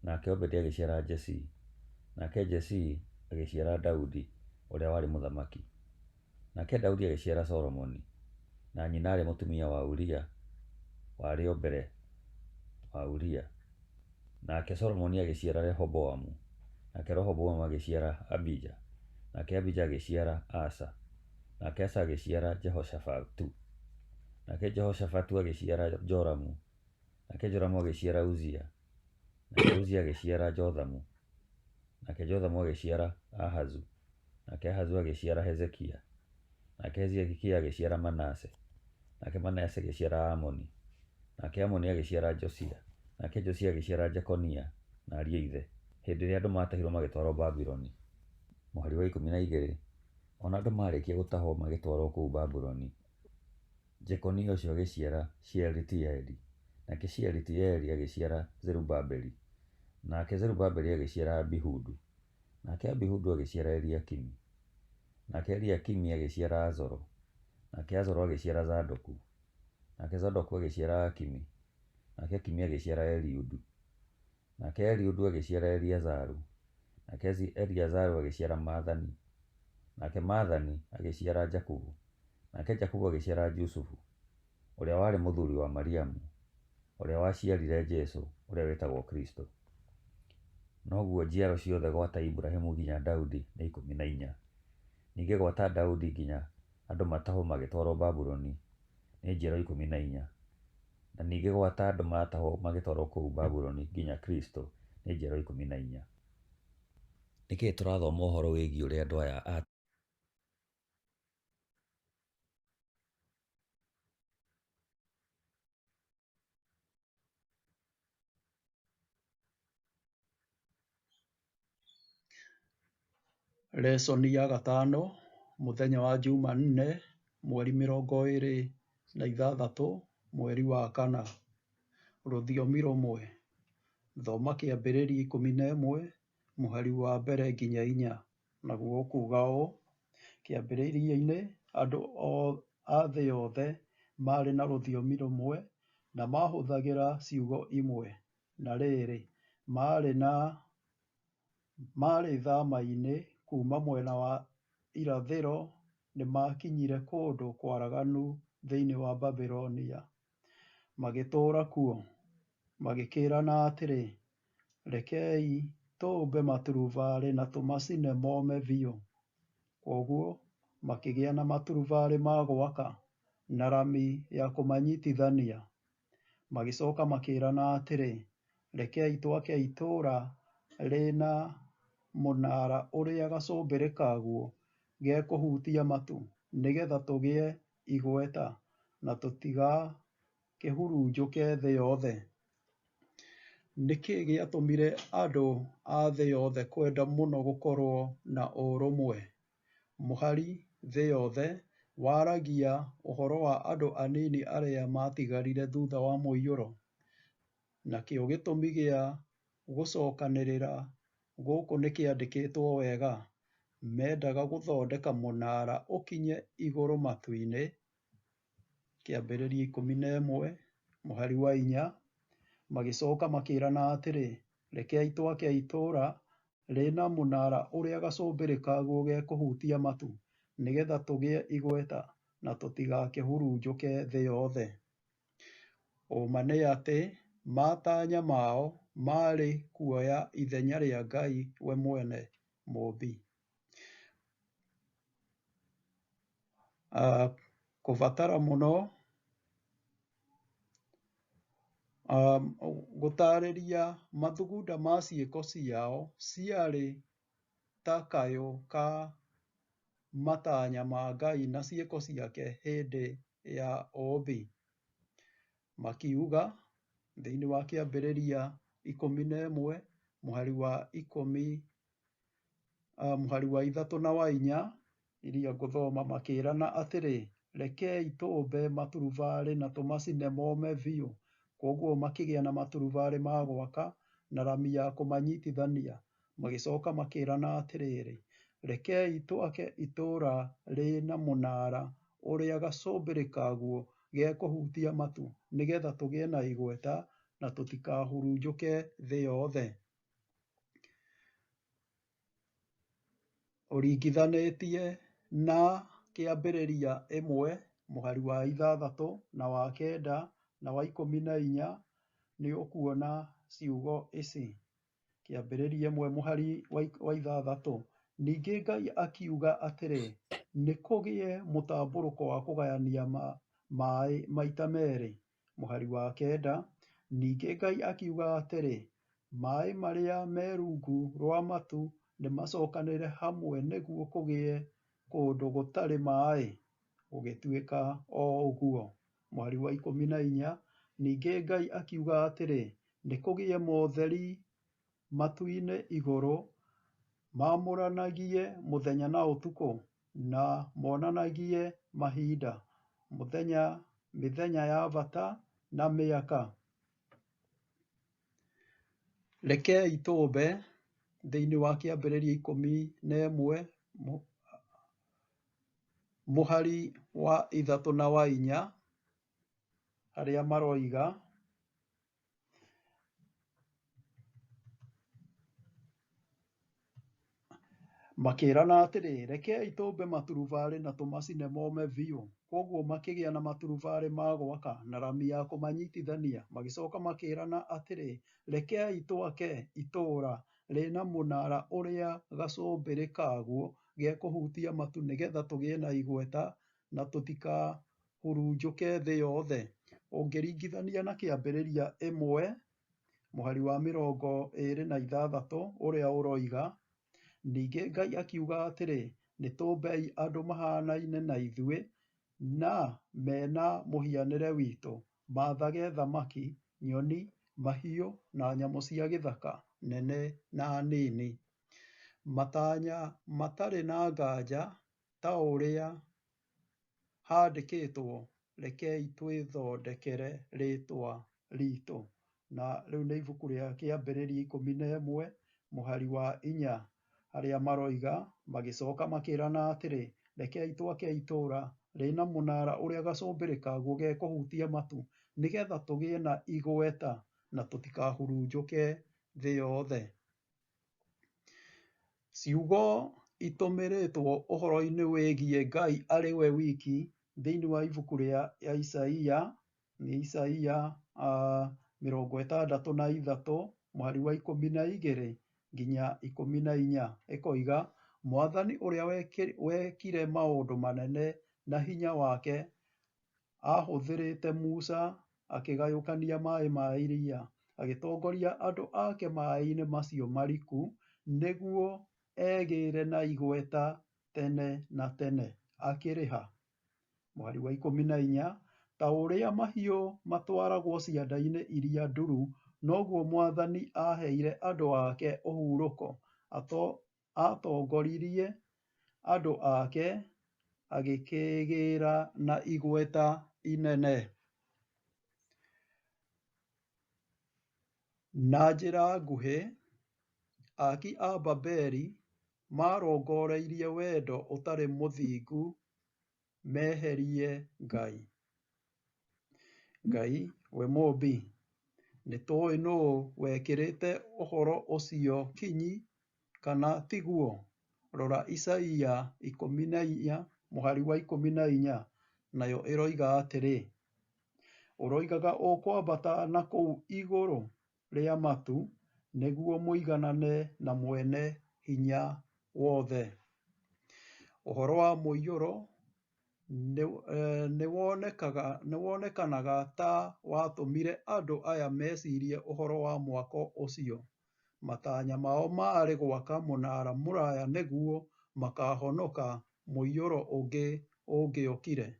nake Obedi agĩciara Jesii, nake Jesii agĩciara Daudi ũrĩa warĩ mũthamaki. Nake Daudi agĩciara Solomoni, na nyina aarĩ mũtumia wa Uria warĩ o mbere wa Uria. Nake Solomoni agĩciara Rehoboamu, nake Rehoboamu agĩciara Abija, nake Abija agĩciara Asa, nake Asa agĩciara Jehoshafatu, nake Jehoshafatu agĩciara Joramu, nake Joramu agĩciara Uzia, nake Uzia agĩciara Jothamu, nake Jothamu agĩciara Ahazu, nake Ahazu agĩciara Hezekia, nake Hezekia agĩciara Manase, nake Manase agĩciara Amoni, nake Amoni agĩciara Josia, nake Josia agĩciara Jekonia na ariũ a ithe, hĩndĩ ĩrĩa andũ maatahirwo magĩtwarwo Babuloni. Mũhari wa 12, O na andũ maarĩkia gũtahwo magĩtwarwo kũu Babuloni, Jekonia ũcio agĩciara Shealitieli, nake Shealitieli agĩciara Zerubabeli, nake Zerubabeli agĩciara Abihudu, nake Abihudu agĩciara Eliakimu, nake Eliakimu agĩciara Azoro, nake Azoro agĩciara Zadoku, nake Zadoku agĩciara Akimi, nake Akimi agĩciara Eliudu, nake Eliudu agĩciara Eliazaru, nake Eliazaru agĩciara Mathani, nake Mathani agĩciara Jakubu, nake Jakubu agĩciara Jusufu, ũrĩa warĩ mũthuri wa Mariamu, ũrĩa waciarire Jesu, ũrĩa wĩtagwo Kristo. Noguo njiaro ciothe gwata Iburahimu nginya Daudi nĩ 14. Ningĩ gwata Daudi nginya andũ matahwo magĩtwarwo Babuloni nĩ njiaro 14. Na ningĩ gwata andũ matahwo magĩtwarwo kũu Babuloni nginya Kristo nĩ njiaro 14. Nĩkĩĩ tũrathoma ũhoro wĩgiĩ ũrĩa andũ aya a Lesoni ya gatano, mũthenya wa Jumanne, mweri 26, mweri wa kana. Rũthiomi rũmwe. Thoma Kĩambĩrĩria 11, mũhari wa mbere nginya inya, naguo ũkuuga ũũ: Kĩambĩrĩria-inĩ andũ a thĩ yothe maarĩ na rũthiomi rũmwe na maahũthagĩra ciugo imwe. Na rĩrĩ, marĩ thama-inĩ kuuma mwena wa irathĩro nĩmakinyire kũndũ kwaraganu thĩinĩ wa Babilonia, magĩtũũra kuo. Magĩkĩĩrana atĩrĩ, Rekei tũũmbe maturubarĩ na tũmacine mome biũ. Kwoguo makĩgĩa na maturubarĩ ma gwaka na rami ya kũmanyitithania. Magĩcoka makĩĩrana atĩrĩ, Rekei twake itũũra rĩna mũnara ũrĩa gacũmbĩrĩ kaguo gekũhutia matu, nĩgetha tũgĩe igweta na tũtigakĩhurunjũke thĩ yothe. Nĩ kĩĩ gĩatũmire andũ a thĩ yothe kwenda mũno gũkorũo na ũrũmwe? Mũhari "thĩ yothe" waragia ũhoro wa andũ anini arĩa maatigarire thutha wa Mũiyũro. Nakĩo gĩtũmi gĩa gũcokanĩrĩra gũkũ nĩ kĩandĩkĩtwo wega: Mendaga gũthondeka mũnara ũkinye igũrũ matu-inĩ Kĩambĩrĩria 11, mũhari wa inya. Magĩcoka makĩĩrana atĩrĩ, Rekei twake itũũra rĩna mũnara ũrĩa gacũmbĩrĩ kaguo gekũhutia matu, nĩgetha tũgĩe igweta na tũtigakĩhurunjũke thĩ yothe. Ũũma nĩ atĩ matanya mao Maarĩ kuoya ithenya rĩa Ngai we mwene Mũũmbi. Kũbatara mũno gũtaarĩria mathugunda ma ciĩko ciao ciarĩ ta kayũ ka matanya ma Ngai na ciĩko ciake hĩndĩ ya ũũmbi. Makiuga thĩinĩ wa Kĩambĩrĩria 11 mũhari wa 10 mũhari wa 3 na wa 4 iria ngũthoma, makĩrana atĩrĩ, rekei tũũmbe maturubarĩ na tũmacine mome biũ. Kwoguo makĩgĩa na maturubarĩ ma gwaka na rami ya kũmanyitithania. Magĩcoka makĩrana atĩrĩrĩ, rekei twake itũũra rĩna mũnara ũrĩa gacũmbĩrĩ kaguo gekũhutia matu, nĩgetha tũgĩe na igweta na tũtikahurunjũke thĩ yothe. Ũringithanĩtie na Kĩambĩrĩria 1 mũhari wa 6 na wa 9 na wa 14 nĩ ũkuona ciugo ici. Kĩambĩrĩria 1 mũhari wa 6, ningĩ Ngai akiuga atĩrĩ, nĩ kũgĩe mũtambũrũko wa kũgayania maĩ maita merĩ. Mũhari wa 9, ningĩ Ngai akiuga atĩrĩ, maĩ marĩa me rungu rwa matu nĩ macokanĩrĩre hamwe nĩguo kũgĩe kũndũ gũtarĩ maĩ. Gũgĩtuĩka o ũguo. Mũhari wa 14, ningĩ Ngai akiuga atĩrĩ, nĩ kũgĩe motheri matu-inĩ igũrũ, mamũranagie mũthenya na ũtukũ, na monanagie mahinda, mũthenya, mĩthenya ya bata na mĩaka. Rekei tũũmbe thĩinĩ wa Kĩambĩrĩria 11 mũhari wa 3 na wa 4 harĩa maroiga, makĩrana atĩrĩ, rekei tũũmbe maturubarĩ na tũmacine mome biũ. Kwoguo makĩgĩa na maturubarĩ ma gwaka na rami ya kũmanyitithania. Magĩcoka makĩrana atĩrĩ, rekei twake itũũra rĩna mũnara ũrĩa gacũmbĩrĩ kaguo gekũhutia matu, nĩgetha tũgĩe na igweta na tũtikahurunjũke thĩ yothe. Ũngĩringithania na Kĩambĩrĩria 1 mũhari wa 26 ũrĩa ũroiga, ningĩ Ngai akiuga atĩrĩ, nĩ tũũmbei andũ mahanaine na ithuĩ na mena mũhianĩre witũ, maathage thamaki, nyoni, mahiũ na nyamũ cia gĩthaka, nene na nini. Matanya matarĩ na nganja ta ũrĩa handĩkĩtwo, rekei twĩthondekere rĩtwa ritũ. Na rĩu nĩ ibuku rĩa Kĩambĩrĩria 11 mũhari wa 4 harĩa maroiga, magĩcoka makĩrana atĩrĩ, rekei twake itũũra rĩna mũnara ũrĩa gacũmbĩrĩ kaguo gekũhutia matu, nĩgetha tũgĩe na igweta na tũtikahurunjũke thĩ yothe. Ciugo itũmĩrĩtwo ũhoro-inĩ wĩgiĩ Ngai arĩ we wiki thĩinĩ wa ibuku rĩa Isaia, nĩ Isaia 63 mũhari wa 12 nginya 14, ĩkoiga, Mwathani ũrĩa wekire maũndũ manene na hinya wake ahũthĩrĩte Musa akĩgayũkania maĩ ma iria, agĩtongoria andũ ake maĩ-inĩ macio mariku, nĩguo egĩre na igweta tene na tene. Akĩrĩha. Mũhari wa 14, ta ũrĩa mahiũ matwaragwo cianda-inĩ iria nduru, noguo Mwathani aheire andũ ake ũhurũko. Atongoririe andũ ake agĩkĩgĩra na igweta inene. Na njĩra nguhĩ, aaki a Babeli marongoreirie wendo ũtarĩ mũthingu meherie Ngai. Ngai we Mũũmbi, nĩ tũĩ nũũ wekĩrĩte ũhoro ũcio kinyi kana tiguo? Rora Isaia 14 mũhari wa 14, nayo ĩroiga atĩrĩ, ũroigaga ũkwambata na kũu igũrũ, rĩa matu, nĩguo mũiganane na Mwene Hinya Wothe? Ũhoro wa mũiyũro nĩwonekanaga ta watũmire andũ aya mecirie ũhoro wa mwako ũcio. Matanya mao maarĩ gwaka mũnara mũraya nĩguo makahonoka mũiyũro ũngĩ ũngĩokire,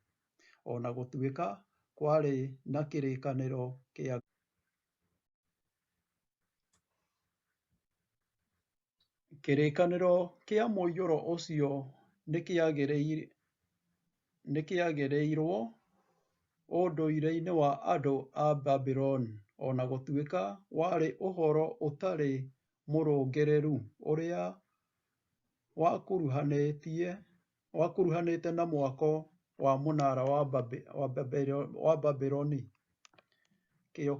o na gũtuĩka kwarĩ na kĩrĩkanĩro kĩa Kĩrĩkanĩro kĩa mũiyũro ũcio nĩkĩagĩrĩirwo ũndũire-inĩ wa andũ a Babuloni, o na gũtuĩka warĩ ũhoro ũtarĩ mũrũngĩrĩru ũrĩa wakuruhanĩte na mwako wa mũnara wa Babuloni. Kĩyo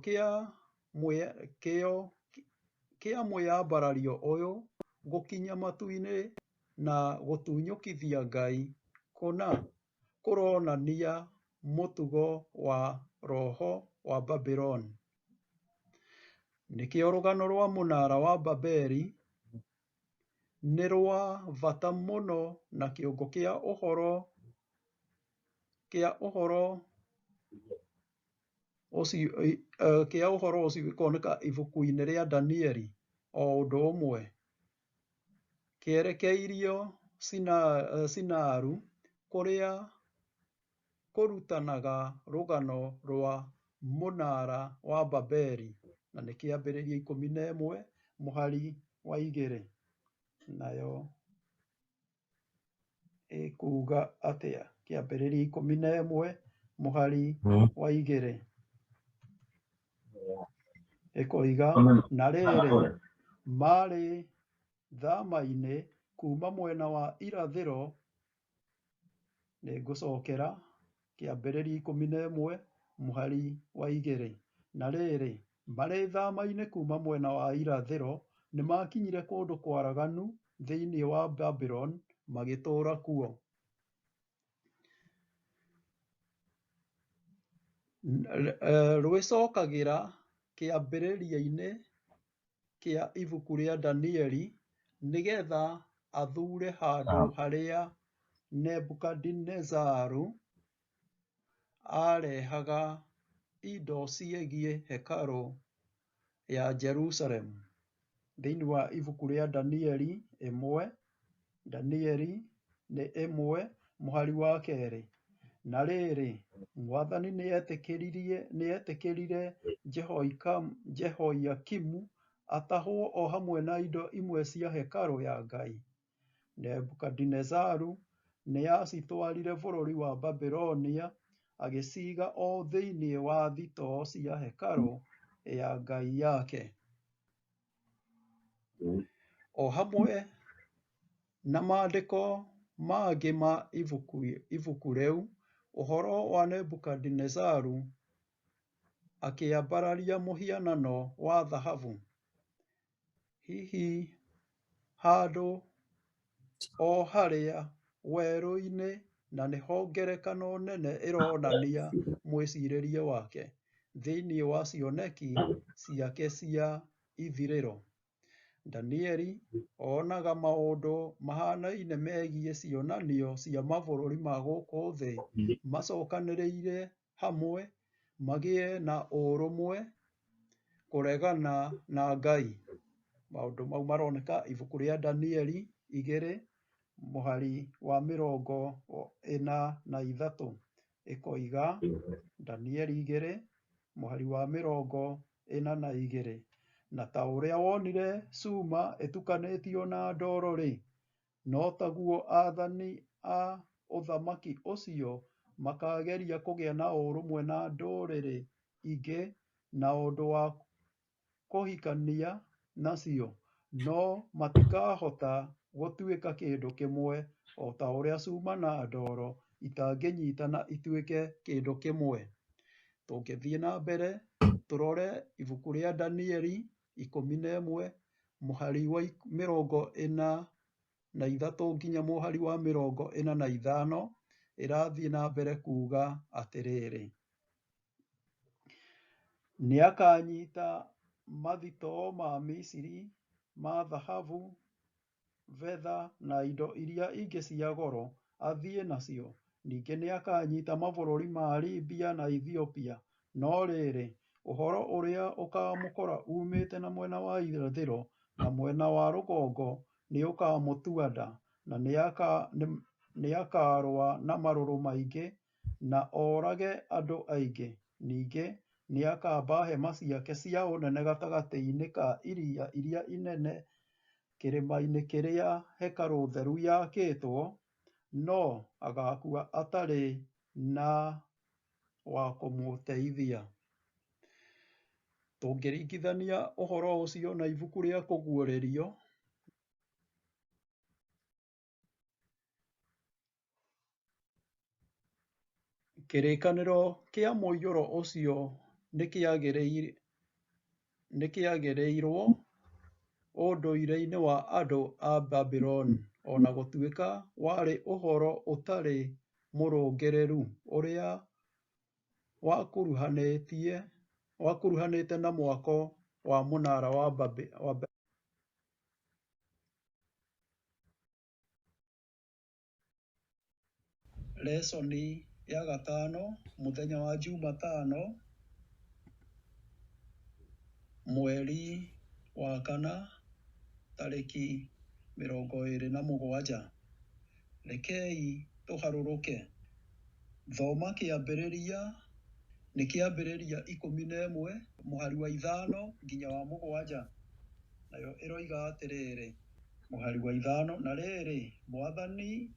kĩa mwĩyambarario ũyũ gũkinya matu-inĩ na gũtunyũkithia Ngai kũna kũronania mũtugo wa roho wa Babuloni. Nĩkĩo rũgano rwa mũnara wa Babeli nĩ rwa bata mũno na kĩongo kĩa ũhoro ũcio gĩkoneka ibuku-inĩ rĩa Danieli o ũndũ ũmwe. Kĩerekeirio Sinaru kũrĩa kũrutanaga rũgano rwa mũnara wa Babeli, na nĩ kĩambĩrĩria 11 mũhari wa 2. Nayo ĩkuuga atĩa? Kĩambĩrĩria 11 mũhari wa 2 ĩkoiga, na rĩrĩ, marĩ thama-inĩ kuuma mwena wa irathĩro. Nĩngũcokera kĩambĩrĩria 11 mũhari wa 2. Na rĩrĩ, marĩ thama-inĩ kuuma mwena wa irathĩro, nĩmakinyire kũndũ kwaraganu thĩinĩ wa Babuloni, magĩtũũra kuo. Rwĩcokagĩra kĩambĩrĩria-inĩ kĩa ibuku rĩa Danieli nĩgetha athuure handũ harĩa Nebukadinezaru aarehaga indo ciĩgiĩ hekarũ ya Jerusalemu. Thĩinĩ wa ibuku rĩa Danieli 1, Danieli nĩ 1 mũhari wa 2. Na rĩrĩ, Mwathani nĩetĩkĩrire Jehoiakimu atahwo o hamwe na indo imwe cia hekarũ ya Ngai. Nebukadinezaru nĩacitwarire bũrũri wa Babilonia, agĩciiga o thĩinĩ wa thitoo cia hekarũ ya ngai yake. O hamwe na maandĩko mangĩ ma ibuku rĩu, ũhoro wa Nebukadinezaru akĩambararia mũhianano wa thahabu, hihi handũ o harĩa werũ-inĩ, na nĩho ngerekano nene ĩronania mwĩcirĩrie wake thĩinĩ wa cioneki ciake cia ithirĩro. Danieli onaga maũndũ mahanaine megiĩ cionanio cia mabũrũri ma gũkũ thĩ macokanĩrĩire hamwe magĩe na ũrũmwe kũregana na Ngai. Maũndũ mau maroneka ibuku rĩa Danieli 2 mũhari wa 43 ĩkoiga, Danieli 2 mũhari wa 42, na ta ũrĩa wonire cuma ĩtukanĩtio na ndoro-rĩ, no taguo aathani a ũthamaki ũcio makageria kũgĩa na ũrũmwe na ndũrĩrĩ ingĩ na ũndũ wa kũhikania nacio, no matikahota gũtuĩka kĩndũ kĩmwe, o ta ũrĩa cuma na ndoro itangĩnyitana ituĩke kĩndũ kĩmwe. Tũngĩthiĩ na mbere tũrore ibuku rĩa Danieli 11 mũhari wa 43 nginya mũhari wa 45, ĩrathiĩ na mbere kuuga atĩrĩrĩ, nĩakanyita Mathitoo ma Misiri ma thahabu, betha na indo iria ingĩ cia goro athiĩ nacio. Ningĩ nĩakanyiita mabũrũri ma Libia na Ethiopia. No rĩrĩ, ũhoro ũrĩa ũkaamũkora uumĩte na mwena wa irathĩro na mwena wa rũgongo nĩũkamũtua nda, na nĩakarũa na marũrũ maingĩ na oorage andũ aingĩ. Ningĩ nĩakamba hema ciake cia ũnene gatagatĩ-inĩ ka iria iria inene kĩrĩma-inĩ kĩrĩa hekarũ theru yakĩtwo, no agaakua atarĩ na wa kũmũteithia. Tũngĩringithania ũhoro ũcio na ibuku rĩa Kũguũrĩrio, kĩrĩkanĩro kĩa mũiyũro ũcio nĩkĩagĩrĩirwo ũndũire-inĩ wa andũ a Babuloni, o na gũtuĩka warĩ ũhoro ũtarĩ mũrũngĩrĩru ũrĩa wakuruhanĩte na mwako wa mũnara wa Babeli. Lesoni ya gatano mũthenya wa Jumatano mweri wa kana tarĩki 27. Rekei tũharũrũke. Thoma kĩambĩrĩria nĩ kĩambĩrĩria 11 mũhari wa 5 nginya wa 7. Nayo ĩroiga atĩrĩrĩ, mũhari wa 5, na rĩrĩ, Mwathani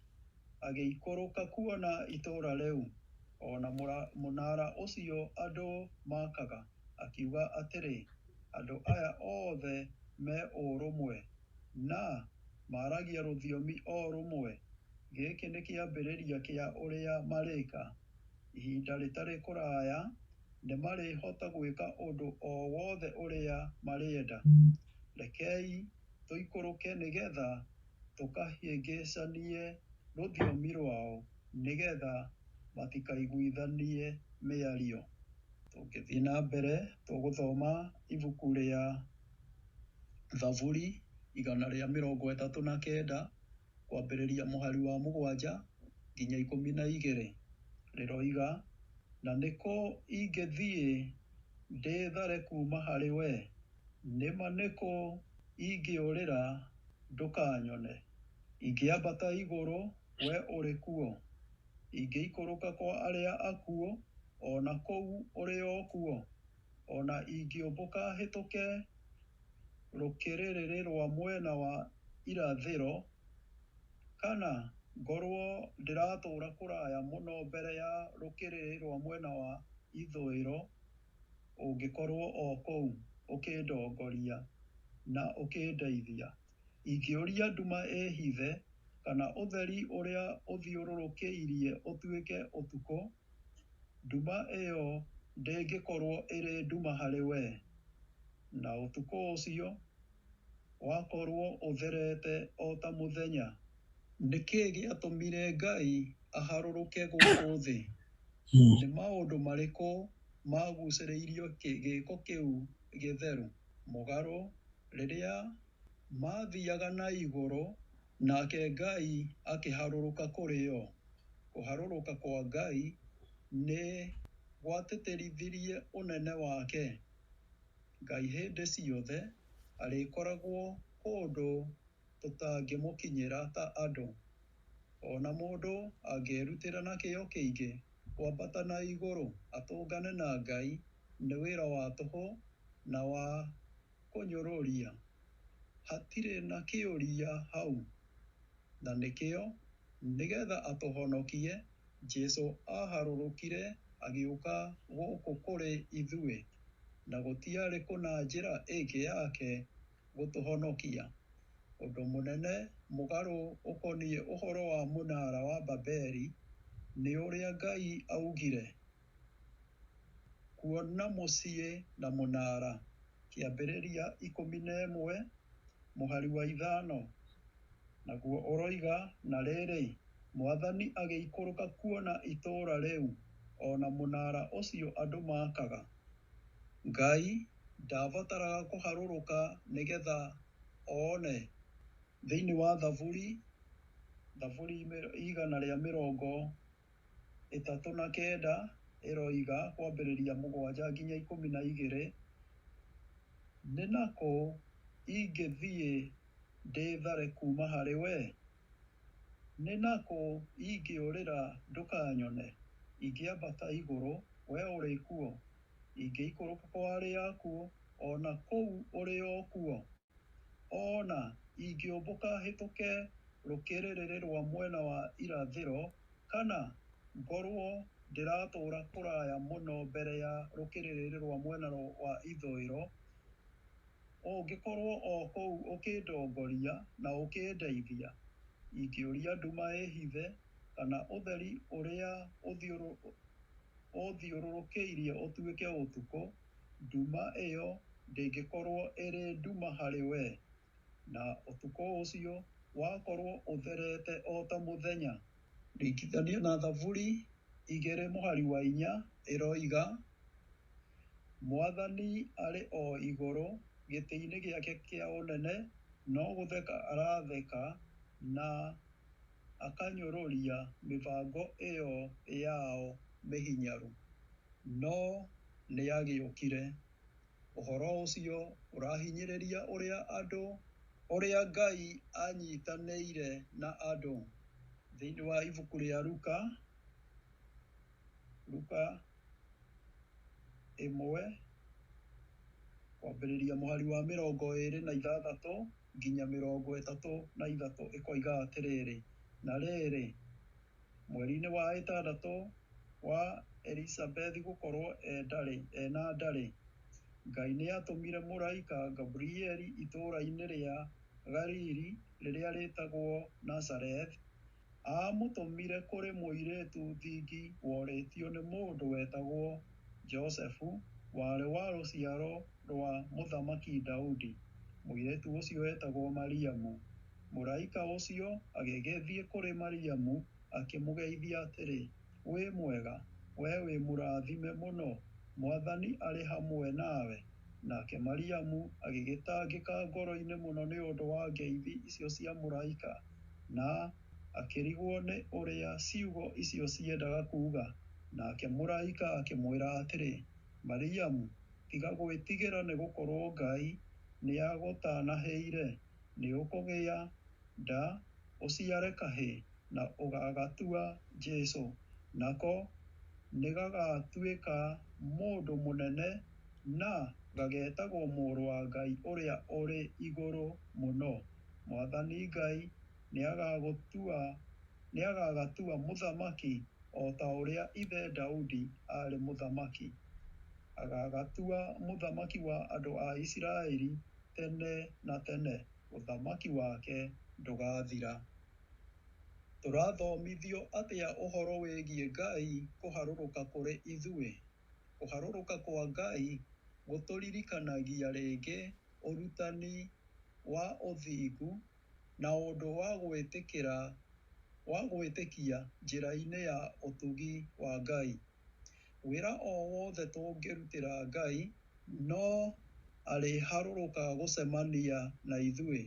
agĩikũrũka kuona itũũra rĩu, o na mũnara ũcio andũ maakaga, akiuga atĩrĩ, andũ aya othe me ũrũmwe, na maaragia rũthiomi o rũmwe. Gĩkĩ nĩ kĩambĩrĩria kĩa ũrĩa marĩka. Ihinda rĩtarĩ kũraya nĩmarĩhota gwĩka ũndũ o wothe ũrĩa marĩenda. Rekei tũikũrũke nĩgetha tũkahĩngĩcanie rũthiomi rwao, nĩgetha matikaiguithanie mĩario. Tũngĩthiĩ na mbere, tũgũthoma ibuku rĩa Thaburi 139 kwambĩrĩria mũhari wa 7 nginya 12. Rĩroiga, na nĩkũ ingĩthiĩ ndĩthare kuuma harĩ we? Nĩma nĩkũ ingĩũrĩra ndũkanyone? Ingĩambata igũrũ, we ũrĩ kuo; ingĩikũrũka kwa arĩa akuũ, o na kũu ũrĩ o kuo. O na ingĩũmbũka hĩtũke rũkĩrĩrĩ rwa mwena wa irathĩro, kana ngorwo ndĩratũũra kũraya mũno mbere ya rũkĩrĩrĩ rwa mwena wa ithũĩro, ũngĩkorwo o kũu ũkĩndongoria na ũkĩndeithia. Ingĩũria nduma ĩĩhithe, kana ũtheri ũrĩa ũthiũrũrũkĩirie ũtuĩke ũtukũ, nduma ĩyo ndĩngĩkorwo ĩrĩ nduma harĩ we, na ũtukũ ũcio wakorwo ũtherete o ta mũthenya. Nĩ kĩĩ gĩatũmire Ngai aharũrũke gũkũ thĩ? Nĩ maũndũ marĩkũ magucĩrĩirie gĩĩko kĩu gĩtheru? Mũgarũ, rĩrĩa maathiaga na igũrũ, nake Ngai akĩharũrũka kũrĩ o. Kũharũrũka kwa Ngai nĩ gwatĩtĩrithirie ũnene wake. Ngai hĩndĩ ciothe arĩkoragwo kũndũ tũtangĩmũkinyĩra ta andũ. O na mũndũ angĩĩrutĩra na kĩyo kĩingĩ kwambata na igũrũ atũngane na Ngai, nĩ wĩra wa tũhũ na wa kũnyũrũria. Hatirĩ na kĩũria hau. Na nĩkĩo, nĩgetha atũhonokie, Jesũ aharũrũkire agĩũka gũkũ kũrĩ ithuĩ, na gũtiarĩ kũna njĩra ĩngĩ yake gũtũhonokia. Ũndũ mũnene mũgarũ ũkoniĩ ũhoro wa mũnara wa Babeli nĩ ũrĩa Ngai augire, kuona mũciĩ na mũnara. Kĩambĩrĩria 11 mũhari wa 5. Naguo ũroiga, na rĩrĩ, Mwathani agĩikũrũka kuona itũũra rĩu, o na mũnara ũcio andũ maakaga. Ngai Ndabataraga kũharũrũka nĩgetha one. Thĩinĩ wa Thaburi, Thaburi 139 ĩroiga kwambĩrĩria 7 nginya 12, nĩ nakũ ingĩthiĩ ndĩthare kuuma harĩ we? Nĩ nakũ ingĩũrĩra ndũkanyone? Ingĩambata igũrũ, wee ũrĩ kuo; ingĩikũrũka kwa arĩa akuũ, o na kũu ũrĩ o kuo. O na ingĩũmbũka hĩtũke rũkĩrĩrĩ rwa mwena wa irathĩro, kana ngorũo ndĩratũũra kũraya mũno mbere ya rũkĩrĩrĩ rwa mwena wa ithũĩro, ũngĩkorũo o kũu ũkĩndongoria na ũkĩndeithia. Ingĩũria nduma ĩĩhithe, kana ũtheri ũrĩa ũthiũrũrũkĩirie ũtuĩke ũtukũ, nduma ĩyo ndĩngĩkorũo ĩrĩ nduma harĩ wee, na ũtukũ ũcio wakorũo ũtherete o ta mũthenya. Ringithania na Thaburi 2 mũhari wa 4 ĩroiga, Mwathani arĩ o igũrũ gĩtĩ-inĩ gĩake kĩa ũnene, no gũtheka aratheka na akanyũrũria mĩbango ĩyo yao mĩhinyaru. No nĩagĩũkire. Ũhoro ũcio ũrahinyĩrĩria ũrĩa andũ ũrĩa Ngai anyitanĩire na andũ. Thĩinĩ wa ibuku rĩa Luka, Luka 1 kwambĩrĩria mũhari wa 26 nginya 33 ĩkoiga atĩrĩrĩ, na rĩrĩ, mweri-inĩ wa ĩtandatũ wa Elizabethi gũkorwo ena ndarĩ, Ngai nĩatũmire mũraika Gabrieli itũũra-inĩ rĩa Galili rĩrĩa rĩtagwo Nazareth. Aamũtũmire kũrĩ mũirĩtu thingi worĩtio nĩ mũndũ wetagwo Josefu, warĩ wa rũciaro rwa Mũthamaki Daudi. Mũirĩtu ũcio eetagwo Mariamu. Mũraika ũcio agĩgĩthiĩ kũrĩ Mariamu akĩmũgeithia atĩrĩ, wĩ mwega, wee wĩ mũrathime mũno, Mwathani arĩ hamwe nawe. Nake Mariamu agĩgĩtangĩka ngoro-inĩ mũno nĩ ũndũ wa ngeithi icio cia mũraika, na akĩrigwo nĩ ũrĩa ciugo icio ciendaga kuuga. Nake mũraika akĩmwĩra atĩrĩ, Mariamu, tiga gwĩtigĩra nĩ gũkorwo Ngai nĩagũtanahĩire. Nĩũkũgĩa nda ũciare kahĩĩ, na ũgagatua Jesũ. Nako nĩgagatuĩka mũndũ mũnene na gagetagwo Mũrũ wa Ngai ũrĩa ũrĩ Igũrũ Mũno. Mwathani Ngai nĩagagatua mũthamaki o ta ũrĩa ithe Daudi aarĩ mũthamaki. Agagatua mũthamaki wa andũ a Isiraeli tene na tene, ũthamaki wake ndũgathira. Tũrathomithio atĩa ũhoro wĩgiĩ Ngai kũharũrũka kũrĩ ithuĩ? Kũharũrũka kwa Ngai gũtũririkanagia rĩngĩ ũrutani wa ũthingu na ũndũ wa gwĩtĩkia njĩra-inĩ ya ũtugi wa Ngai. Wĩra o wothe tũngĩrutĩra Ngai no arĩharũrũka gũcemania na ithuĩ.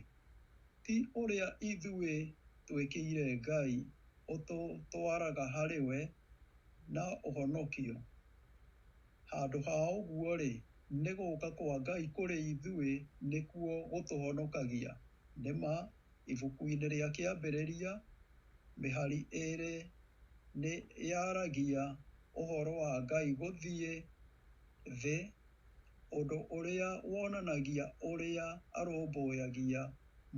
Ti ũrĩa ithuĩ twĩkĩire Ngai ũtũtwaraga harĩ we na ũhonokio. Handũ ha ũguo-rĩ, nĩ gũka kwa Ngai kũrĩ ithuĩ nĩkuo gũtũhonokagia. Nĩ ma, ibuku-inĩ rĩa Kĩambĩrĩria, mĩhari 2 nĩ yaragia ũhoro wa Ngai gũthiĩ thĩ, ũndũ ũrĩa wonanagia ũrĩa arũmbũyagia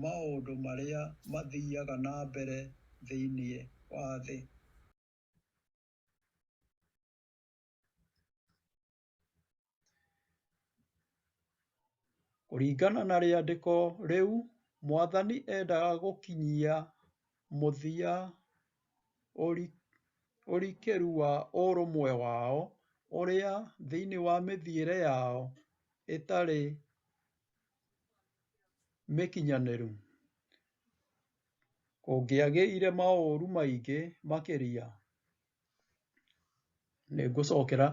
maũndũ marĩa mathiaga na mbere thĩinĩ wa thĩ. Kũringana na rĩandĩko rĩu, Mwathani endaga gũkinyia mũthia ũrikĩru wa ũrũmwe wao, ũrĩa, thĩinĩ wa mĩthiĩre yao ĩtarĩ mĩkinyanĩru, kũngĩagĩire maũru maingĩ makĩria. Nĩngũcokera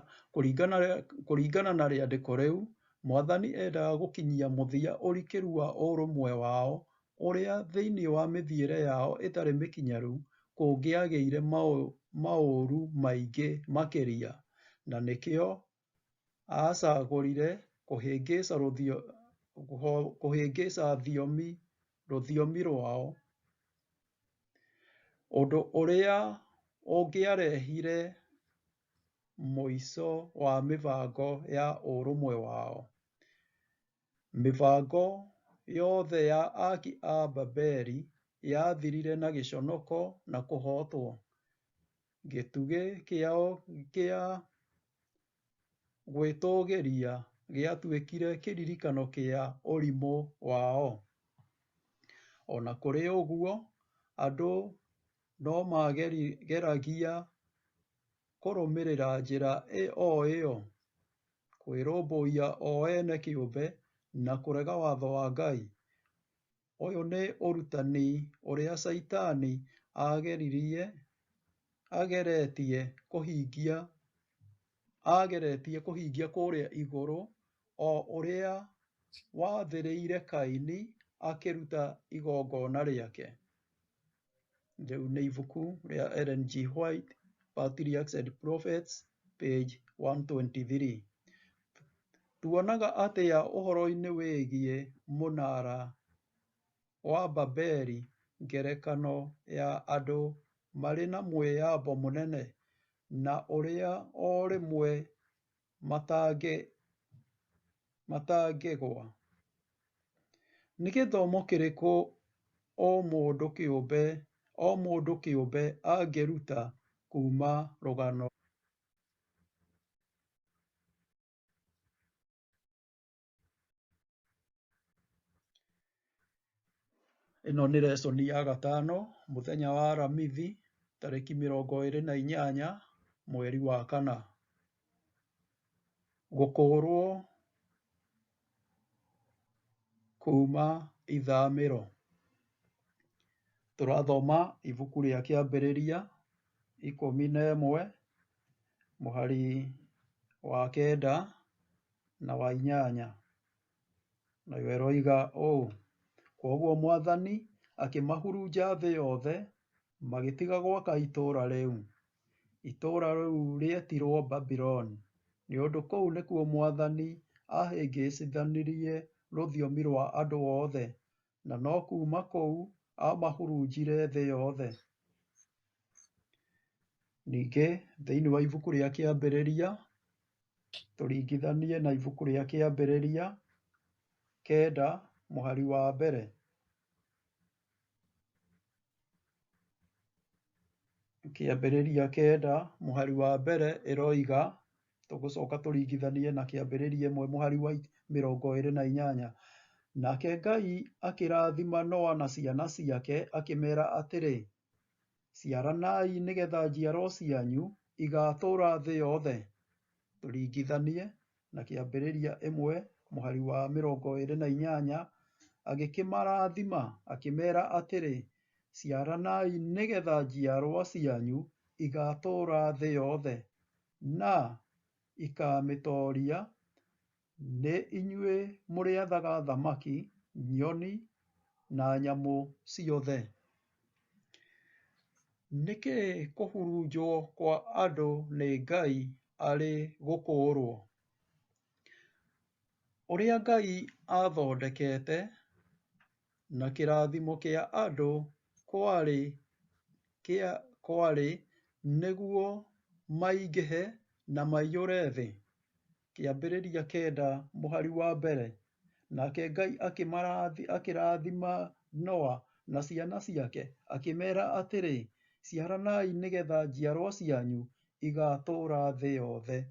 kũringana na rĩandĩko rĩu, Mwathani endaga gũkinyia mũthia ũrikĩru wa ũrũmwe wao ũrĩa thĩinĩ wa mĩthiĩre yao ĩtarĩ mĩkinyaru kũngĩagĩire maũru maingĩ makĩria, na nĩkĩo acagũrire kũhĩngĩca rũthiomi rwao, ũndũ ũrĩa ũngĩarehire mũico wa mĩbango ya ũrũmwe wao. Mĩbango yothe ya aki a Babeli yathirire na gĩconoko na kũhootwo. Gĩtugĩ kĩao kĩa gwĩtũũgĩria gĩatuĩkire kĩririkano kĩa ũrimũ wao. O na kũrĩ ũguo, andũ no maageragia kũrũmĩrĩra njĩra o ĩyo, kwĩrũmbũiya o ene kĩũmbe na kũrega watho wa Ngai. Ũyũ nĩ ũrutani ũrĩa Caitani ageretie kũhingia kũrĩa igũrũ, o ũrĩa wathĩrĩire Kaini akĩruta igongona rĩake. Rĩu nĩ ibuku rĩa Ellen G. White, Patriarchs and Prophets, page 123. Tuonaga atĩa ũhoro-inĩ wĩgiĩ mũnara wa Babeli, ngerekano ya andũ marĩ na mwĩyambo mũnene, na ũrĩa o rĩmwe matangĩgwa? Nĩ gĩthomo kĩrĩkũ o mũndũ kĩũmbe angĩĩruta kuuma rũgano? Ĩno nĩ lesson ya gatano, mũthenya wa Aramithi, tarĩki 28 mweri wa kana. Gũkũũrwo kuuma ithamĩro. Tũrathoma ibuku rĩa Kĩambĩrĩria 11 mũhari wa 9 na wa 8. Nayo ĩroiga ũũ: Kwoguo Mwathani akĩmahurunja thĩ yothe, magĩtiga gwaka itũũra rĩu. Itũũra rĩu rĩetirwo Babuloni, nĩ ũndũ kũu nĩkuo Mwathani aahĩngĩcithanirie rũthiomi rwa andũ othe, na no kuuma kũu aamahurunjire thĩ yothe. Ningĩ thĩinĩ wa ibuku rĩa Kĩambĩrĩria, tũringithanie na ibuku rĩa Kĩambĩrĩria 9 mũhari wa 1. Kĩambĩrĩria 9 mũhari wa 1 ĩroiga, tũgũcoka tũringithanie na Kĩambĩrĩria 1 mũhari wa 28. Nake Ngai akĩrathima Noa na ciana ciake akĩmeera atĩrĩ, ciaranai nĩgetha njiaro cianyu igaatũũra thĩ yothe. Tũringithanie na Kĩambĩrĩria 1 mũhari wa 28, agĩkĩmarathima akĩmeera atĩrĩ, ciaranai nĩgetha njiarwa cianyu igaatũũra thĩ yothe, na ikamĩtooria. Nĩ inyuĩ mũrĩathaga thamaki, nyoni, na nyamũ ciothe. Nĩkĩ kũhurunjwo kwa andũ nĩ Ngai arĩ gũkũũrwo? Ũrĩa Ngai aathondekete na kĩrathimo kĩa andũ kwarĩ nĩguo maingĩhe na maiyũre thĩ. Kĩambĩrĩria 9 mũhari wa 1. Nake Ngai akĩrathima Noa na ciana ciake akĩmeera atĩrĩ, ciaranai nĩgetha njiarwa cianyu igaatũũra thĩ yothe.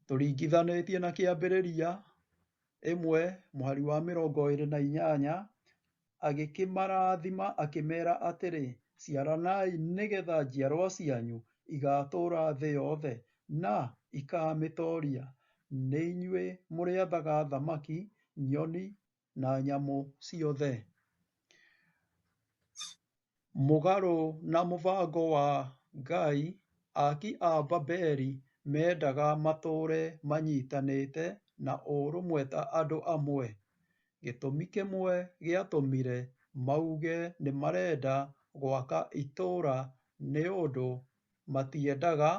Tũringithanĩtie na Kĩambĩrĩria 1 mũhari wa 28, agĩkĩmarathima akĩmeera atĩrĩ, ciaranai nĩgetha njiarwa cianyu igaatũũra thĩ yothe, na ikamĩtooria. Nĩ inyuĩ mũrĩathaga thamaki, nyoni, na nyamũ ciothe. Mũgarũ na mũbango wa Ngai, aki a Babeli Mendaga matũũre manyitanĩte na ũrũmwe ta andũ amwe. Gĩtũmi kĩmwe gĩatũmire mauge nĩmarenda gwaka itũũra nĩ ũndũ matiendaga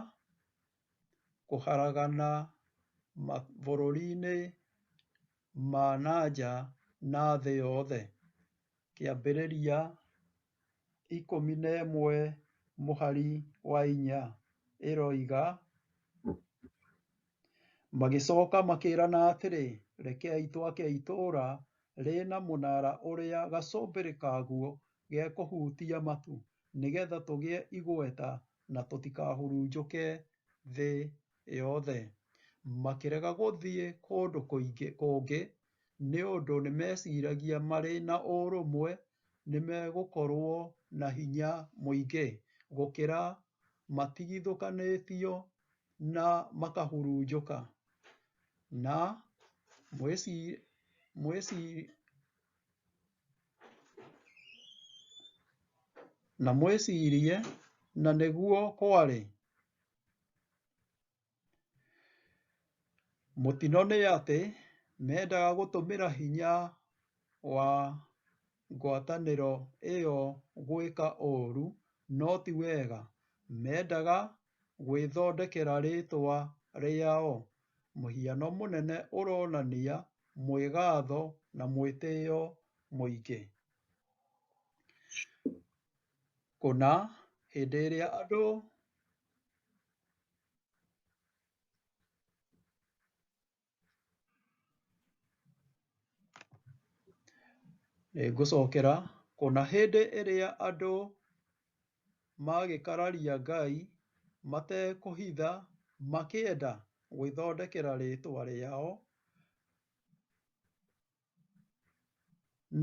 kũharagana mabũrũri-inĩ ma na nja na thĩ yothe. Kĩambĩrĩria 11 mũhari wa 4 ĩroiga, magĩcoka makĩĩrana atĩrĩ, rekei twake itũũra rĩna mũnara ũrĩa gacũmbĩrĩ kaguo gekũhutia matu, nĩgetha tũgĩe igweta na tũtikahurunjũke thĩ yothe. Makĩrega gũthiĩ kũndũ kũngĩ nĩ ũndũ nĩmeciragia marĩ na ũrũmwe nĩmegũkorwo na hinya mũingĩ gũkĩra matigithũkanĩtio na makahurunjũka. Na mwĩcirie na nĩguo kwarĩ. Mũtino nĩ atĩ mendaga gũtũmĩra hinya wa ngwatanĩro ĩyo gwĩka ũũru no ti wega. Mendaga gwĩthondekera rĩtwa rĩao, mũhiano mũnene ũronania mwĩgatho na mwĩtĩo mũingĩ. Kũna hĩndĩ ĩrĩa andũ nĩngũcokera kũna hĩndĩ ĩrĩa andũ magĩkararia Ngai matekũhitha makĩenda gwĩthondekera rĩtwa rĩao,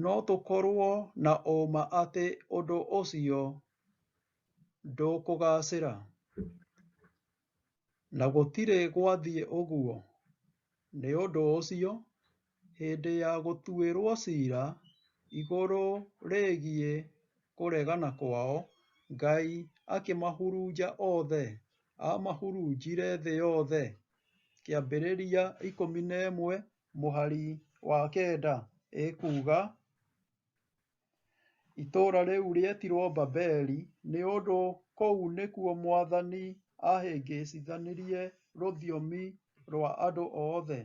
no tũkorwo na ũma atĩ ũndũ ũcio ndũkũgacĩra. Na gũtirĩ gwathiĩ ũguo. Nĩ ũndũ ũcio, hĩndĩ ya gũtuĩrwo ciira igũrũ rĩgiĩ kũregana kwao, Ngai akĩmahurunja othe, aamahurunjire thĩ yothe. Kĩambĩrĩria 11 mũhari wa 9 ĩkuuga, itũũra rĩu rĩetirwo Babeli nĩ ũndũ kũu nĩkuo Mwathani aahĩngĩcithanirie rũthiomi rwa andũ othe,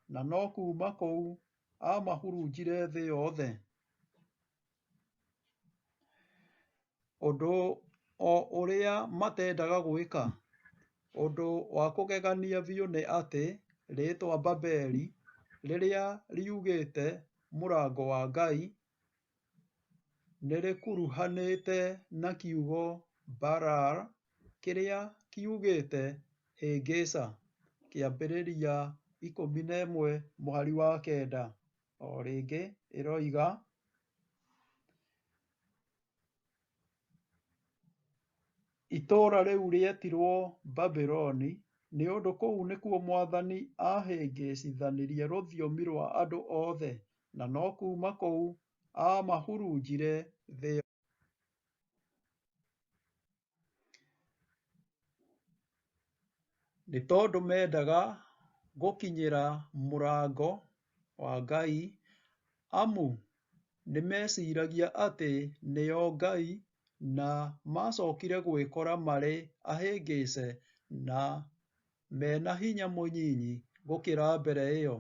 na no kuuma kũu aamahurunjire thĩ yothe. Ũndũ o ũrĩa matendaga gwĩka. Ũndũ wa kũgegania biũ nĩ atĩ rĩĩtwa Babeli, rĩrĩa riugĩte mũrango wa Ngai, nĩrĩkuruhanĩte na kiugo Barar kĩrĩa kiugĩte hĩngĩca. Kĩambĩrĩria 11 mũhari wa 9. O rĩngĩ ĩroiga, itũũra rĩu rĩetirwo Babuloni nĩ ũndũ kũu nĩkuo Mwathani aahĩngĩcithanirie rũthiomi rwa andũ othe, na no kuuma kũu aamahurunjire thĩ yothe. Nĩ tondũ mendaga gũkinyĩra mũrango wa Ngai, amu nĩmeciragia atĩ nĩo Ngai, na macokire gwĩkora marĩ ahĩngĩce na mena hinya mũnyinyi gũkĩra mbere ĩyo.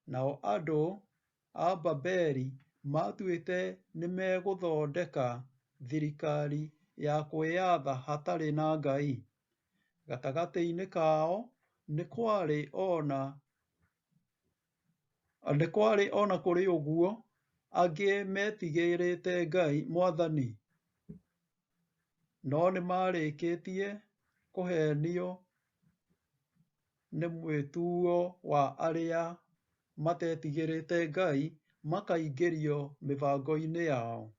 Nao andũ a Babeli matuĩte nĩmegũthondeka thirikari ya kwĩyatha hatarĩ na Ngai. Gatagatĩ-inĩ kao nĩ kwarĩ ona kũrĩ ũguo angĩ metigĩrĩte Ngai Mwathani, no nĩmarĩkĩtie kũhenio nĩ mwĩtuo wa arĩa matetigĩrĩte Ngai makaingĩrio mĩbango-inĩ yao.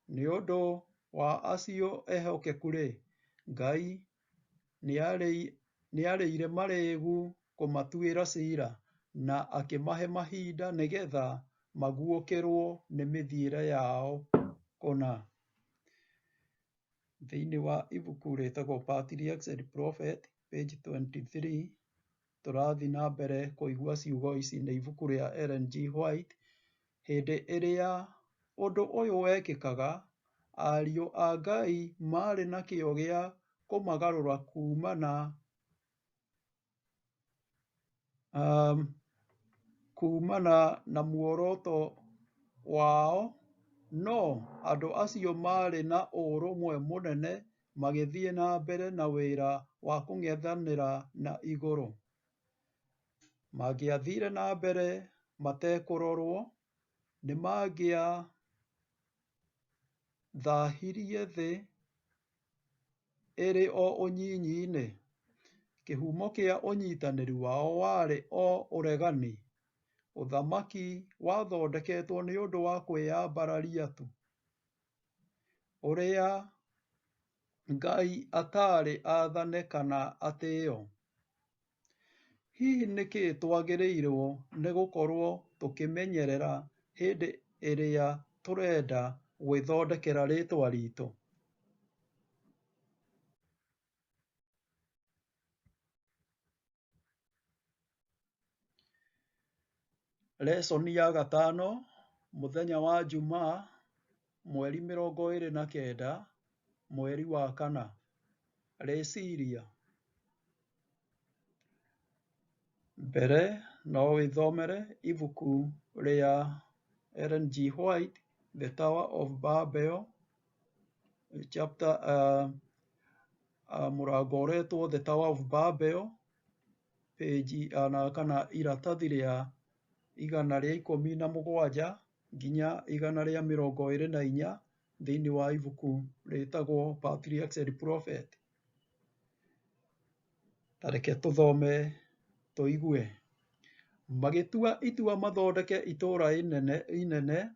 Nĩ ũndũ wa acio ehokeku-rĩ, Ngai nĩarĩire marĩĩgu kũmatuĩra ciira, na akĩmahe mahinda nĩgetha maguũkĩrwo nĩ mĩthiĩre yao kũna. Thĩinĩ wa ibuku rĩtagwo Patriarchs and Prophets, Page 23, tũrathiĩ na mbere kũigua ciugo ici nĩ ibuku rĩa Ellen G. White. Hĩndĩ ĩrĩa ũndũ ũyũ wekĩkaga, ariũ a Ngai marĩ na kĩyo gĩa kũmagarũra kumana na muoroto wao, no andũ acio marĩ na ũrũmwe mũnene magĩthiĩ na mbere na wĩra wa kũng'ethanĩra na igũrũ. Mangĩathire na mbere matekũrorwo, nĩmangĩathahirie thĩ ĩrĩ o ũnyinyi-inĩ. Kĩhumo kĩa ũnyitanĩri wao warĩ o ũregani. Ũthamaki wathondeketwo nĩ ũndũ wa kwĩyambararia tu, ũrĩa Ngai atarĩ athane kana atĩo. Hihi nĩkĩ twagĩrĩirwo nĩ gũkorwo tũkĩmenyerera hĩndĩ ĩrĩa tũrenda gwĩthondekera rĩtwa ritũ? Lesson ya gatano, mũthenya wa Jumaa, mweri 29, mweri wa kana. Rĩciria. Mbere no wĩthomere ibuku rĩa Ellen G. White, The Tower of Babel, chapter mũrango ũretwo The Tower of Babel, page kana iratathi rĩa 117 nginya 124 thĩinĩ wa ibuku rĩtagwo Patriarchs and Prophets. Ta reke tũthome tũigue. Magĩtua itua mathondeke itũũra inene,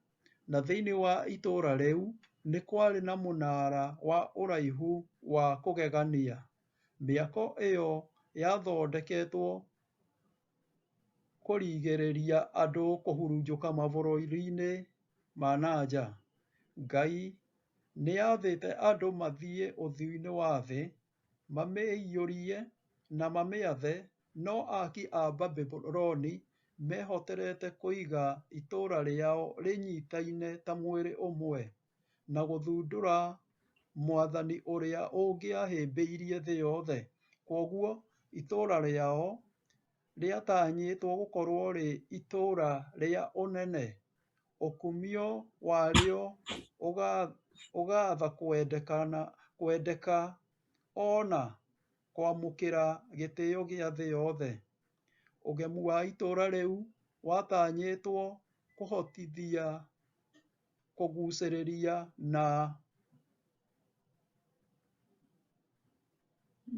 na thĩinĩ wa itũũra rĩu nĩ kwarĩ na mũnara wa ũraihu wa kũgegania. Mĩako ĩyo yathondeketwo kũrigĩrĩria andũ kũhurunjũka mabũrũri-inĩ ma na nja. Ngai nĩathĩte andũ mathiĩ ũthiũ-inĩ wa thĩ, mamĩiyũrie na mamĩathe, no aaki a Babuloni mehotorete kũiga itũũra rĩao rĩnyitaine ta mwĩrĩ ũmwe, na gũthundũra mwathani ũrĩa ũngĩahĩmbĩirie thĩ yothe. Kwoguo itũũra rĩao rĩatanyĩtwo gũkorwo rĩ itũũra rĩa ũnene, ũkumio warĩo ũgatha kwendeka ona kwamũkĩra gĩtĩo gĩa thĩ yothe. Ũgemu wa itũũra rĩu watanyĩtwo kũhotithia kũgucĩrĩria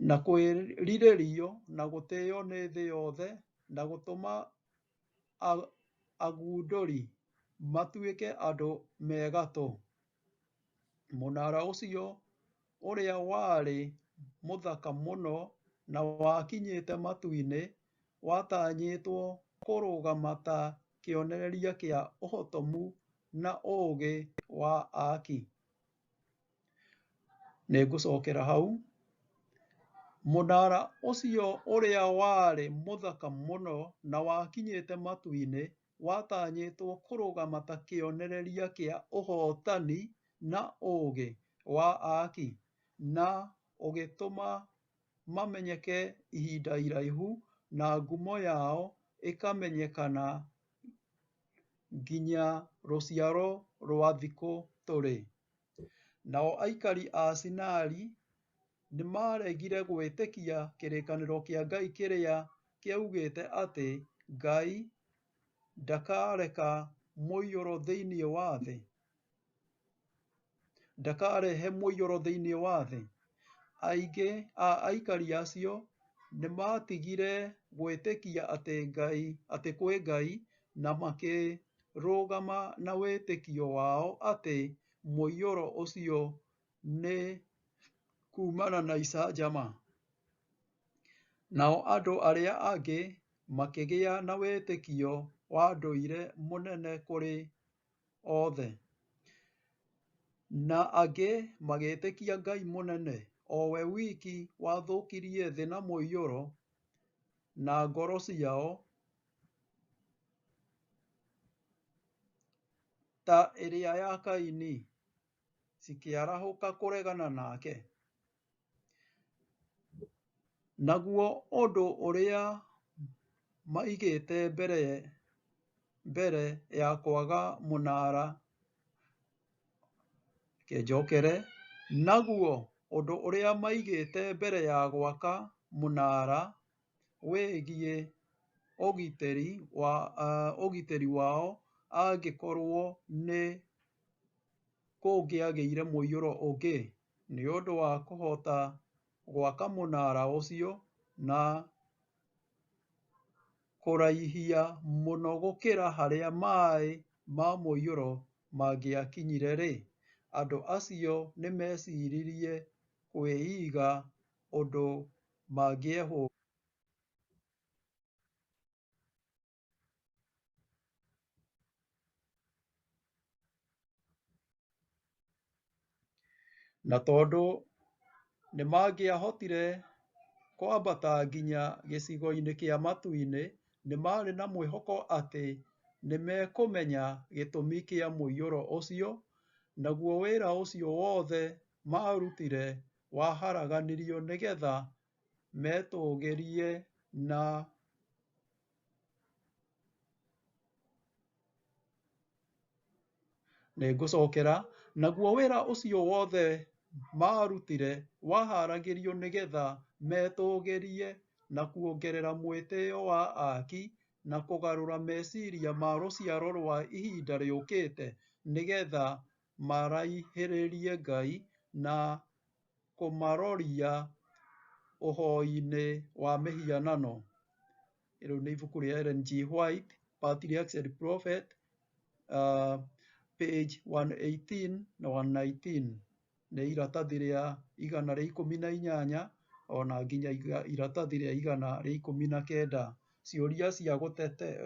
na kwĩrirĩrio na gũtĩo nĩ thĩ yothe, na gũtũma agundũri matuĩke andũ me gatũ. Mũnara ũcio ũrĩa warĩ mũthaka mũno na wakinyĩte matu-inĩ, watanyĩtwo kũrũgama ta kĩonereria kĩa ũhotomu na ũũgĩ wa aaki. Nĩngũcokera hau. Mũnara ũcio ũrĩa warĩ mũthaka mũno na wakinyĩte matu-inĩ, watanyĩtwo kũrũgama ta kĩonereria kĩa ũhotani na ũũgĩ wa aaki, na ũgĩtũma mamenyeke ihinda iraihu na ngumo yao ĩkamenyekana nginya rũciaro rwa thikũ tũrĩ. Nao aikari a Sinari nĩmaregire gwĩtĩkia kĩrĩkanĩro kĩa Ngai kĩrĩa kĩaugĩte atĩ Ngai ndakareka mũiyũro thĩinĩ wa thĩ. Ndakarehe mũiyũro thĩinĩ wa thĩ. Aingĩ a aikari acio nĩmatigire gwĩtĩkia atĩ kwĩ Ngai, na makĩrũgama na wĩtĩkio wao atĩ mũiyũro ũcio nĩ kumana na icanjama. Nao andũ arĩa angĩ makĩgĩa na wĩtĩkio wa ndũire mũnene kũrĩ othe, na angĩ magĩtĩkia Ngai mũnene o we wiki wathũkirie thĩ na mũiyũro, na ngoro ciao ta ĩrĩa ya Kaini cikĩarahũka kũregana nake? Naguo ũndũ ũrĩa maigĩte mbere ya kwaga mũnara kĩnjokere, naguo ũndũ ũrĩa maigĩte mbere ya gwaka mũnara wĩgiĩ ũgitĩri wao angĩkorwo nĩ kũngĩagĩire mũiyũro ũngĩ, nĩ ũndũ wa kũhota gwaka mũnara ũcio na kũraihia mũno gũkĩra harĩa maĩ ma mũiyũro mangĩakinyire-rĩ, andũ acio nĩ meciririe kwĩiga ũndũ mangĩehũga. Na tondũ nĩ mangĩahotire kwambata nginya gĩcigo-inĩ kĩa matu-inĩ, nĩ maarĩ na mwĩhoko atĩ nĩ mekũmenya gĩtũmi kĩa mũiyũro ũcio, naguo wĩra ũcio wothe maarutire waharaganirio nĩgetha metũũgĩrie na nĩngũcokera, naguo wĩra ũcio wothe maarutire waharagĩrio nĩgetha metũũgĩrie na kuongerera mwĩtĩo wa aaki na kũgarũra meciria ma rũciaro rwa ihinda rĩũkĩte nĩgetha maraihĩrĩrie Ngai na kũmaroria ũhoi-inĩ wa mĩhianano. Rĩu nĩ ibuku rĩa Ellen G. White, Patriarchs and Prophet, page 118 na 119. Nĩ iratathi rĩa 118 ona nginya iratathi rĩa 119. Ciũria cia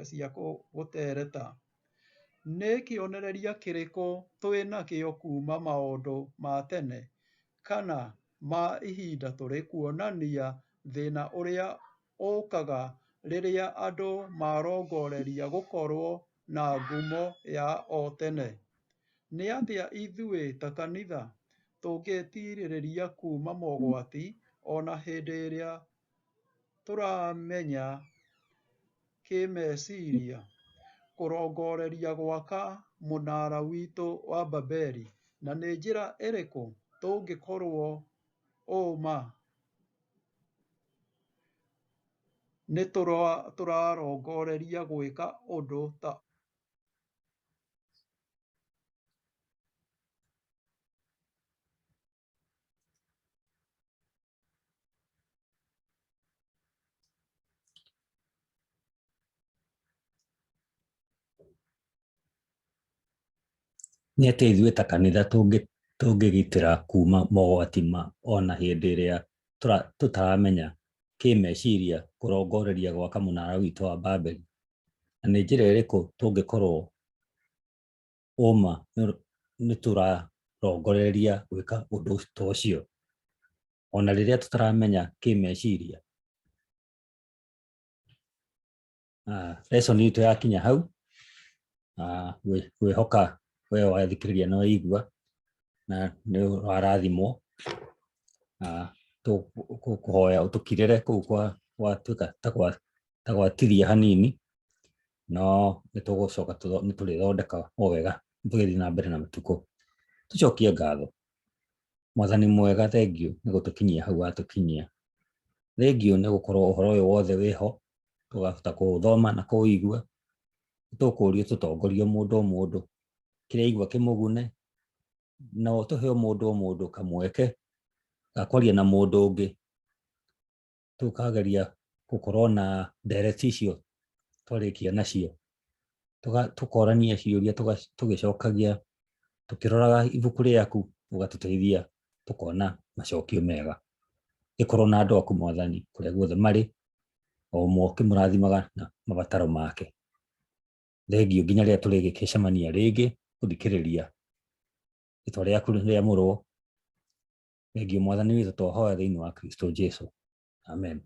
cia gũtereta. Nĩ kĩonereria kĩrĩkũ twĩ nakĩo kuma maũndũ ma tene kana ma ihinda tũrĩ kuonania thĩna ũrĩa ũkaga rĩrĩa andũ marongoreria gũkorwo na ngumo ya o tene? Nĩ atĩa ithuĩ ta kanitha tũngĩtirĩrĩria kuma mogwati ona hĩndĩ ĩrĩa tũramenya kĩmeciria kũrongoreria gwaka mũnara witũ wa Babeli, na nĩ njĩra ĩrĩkũ tũngĩkorwo ũma nĩ tũrarongoreria gwĩka ũndũ ta Nĩ atĩa ithuĩ ta kanitha tũngĩgitĩra kuma mogwati ma ona hĩndĩ ĩrĩa tũtaramenya kĩmeciria kũrongoreria gwaka mũnara witũ wa Babeli, na nĩ njĩra ĩrĩkũ tũngĩkorwo ũma nĩ tũrarongoreria gwĩka ũndũ ta ũcio ona rĩrĩa tũtaramenya kĩmeciria? Lesson itũ yakinya hau, ngwĩhoka we wathikĩrĩria nĩ waigua na nĩ warathimwo. Tũkũhoya ũtũkirĩre kũu gwatuĩka ta gwatithia hanini, no nĩ tũgũcoka nĩ tũrĩthondeka o wega tũgĩthiĩ na mbere na matukũ. Tũcokie ngatho. Mwathani mwega, thengiũ nĩ gũtũkinyia hau watũkinyia. Thengiũ nĩ gũkorwo ũhoro ũyũ wothe wĩho, tũkahota kũũthoma na kũũigua. Tũkũũria tũtongorie mũndũ o mũndũ, kĩrĩa aigua kĩmũgune, na ũtũhe o mũndũ o mũndũ kamweke ga kwaria na mũndũ ũngĩ, tũkageria gũkorwo na ndereti icio twarĩkia nacio, tũkorania ciũria tũgĩcokagia, tũkĩroraga ibuku rĩaku, ũgatũteithia tũkona macokio mega. Gĩkorwo na andũ aku Mwathani kũrĩa guothe marĩ, o ũmwe ũkĩmũrathimaga na mabataro make. Thengiũ nginya rĩrĩa tũrĩgĩcemania rĩngĩ gũthikĩrĩria rĩtwa rĩaku rĩamũrwo. Thengiũ Mwathani witũ, twahoya thĩinĩ wa Kristo Jesu. Amen.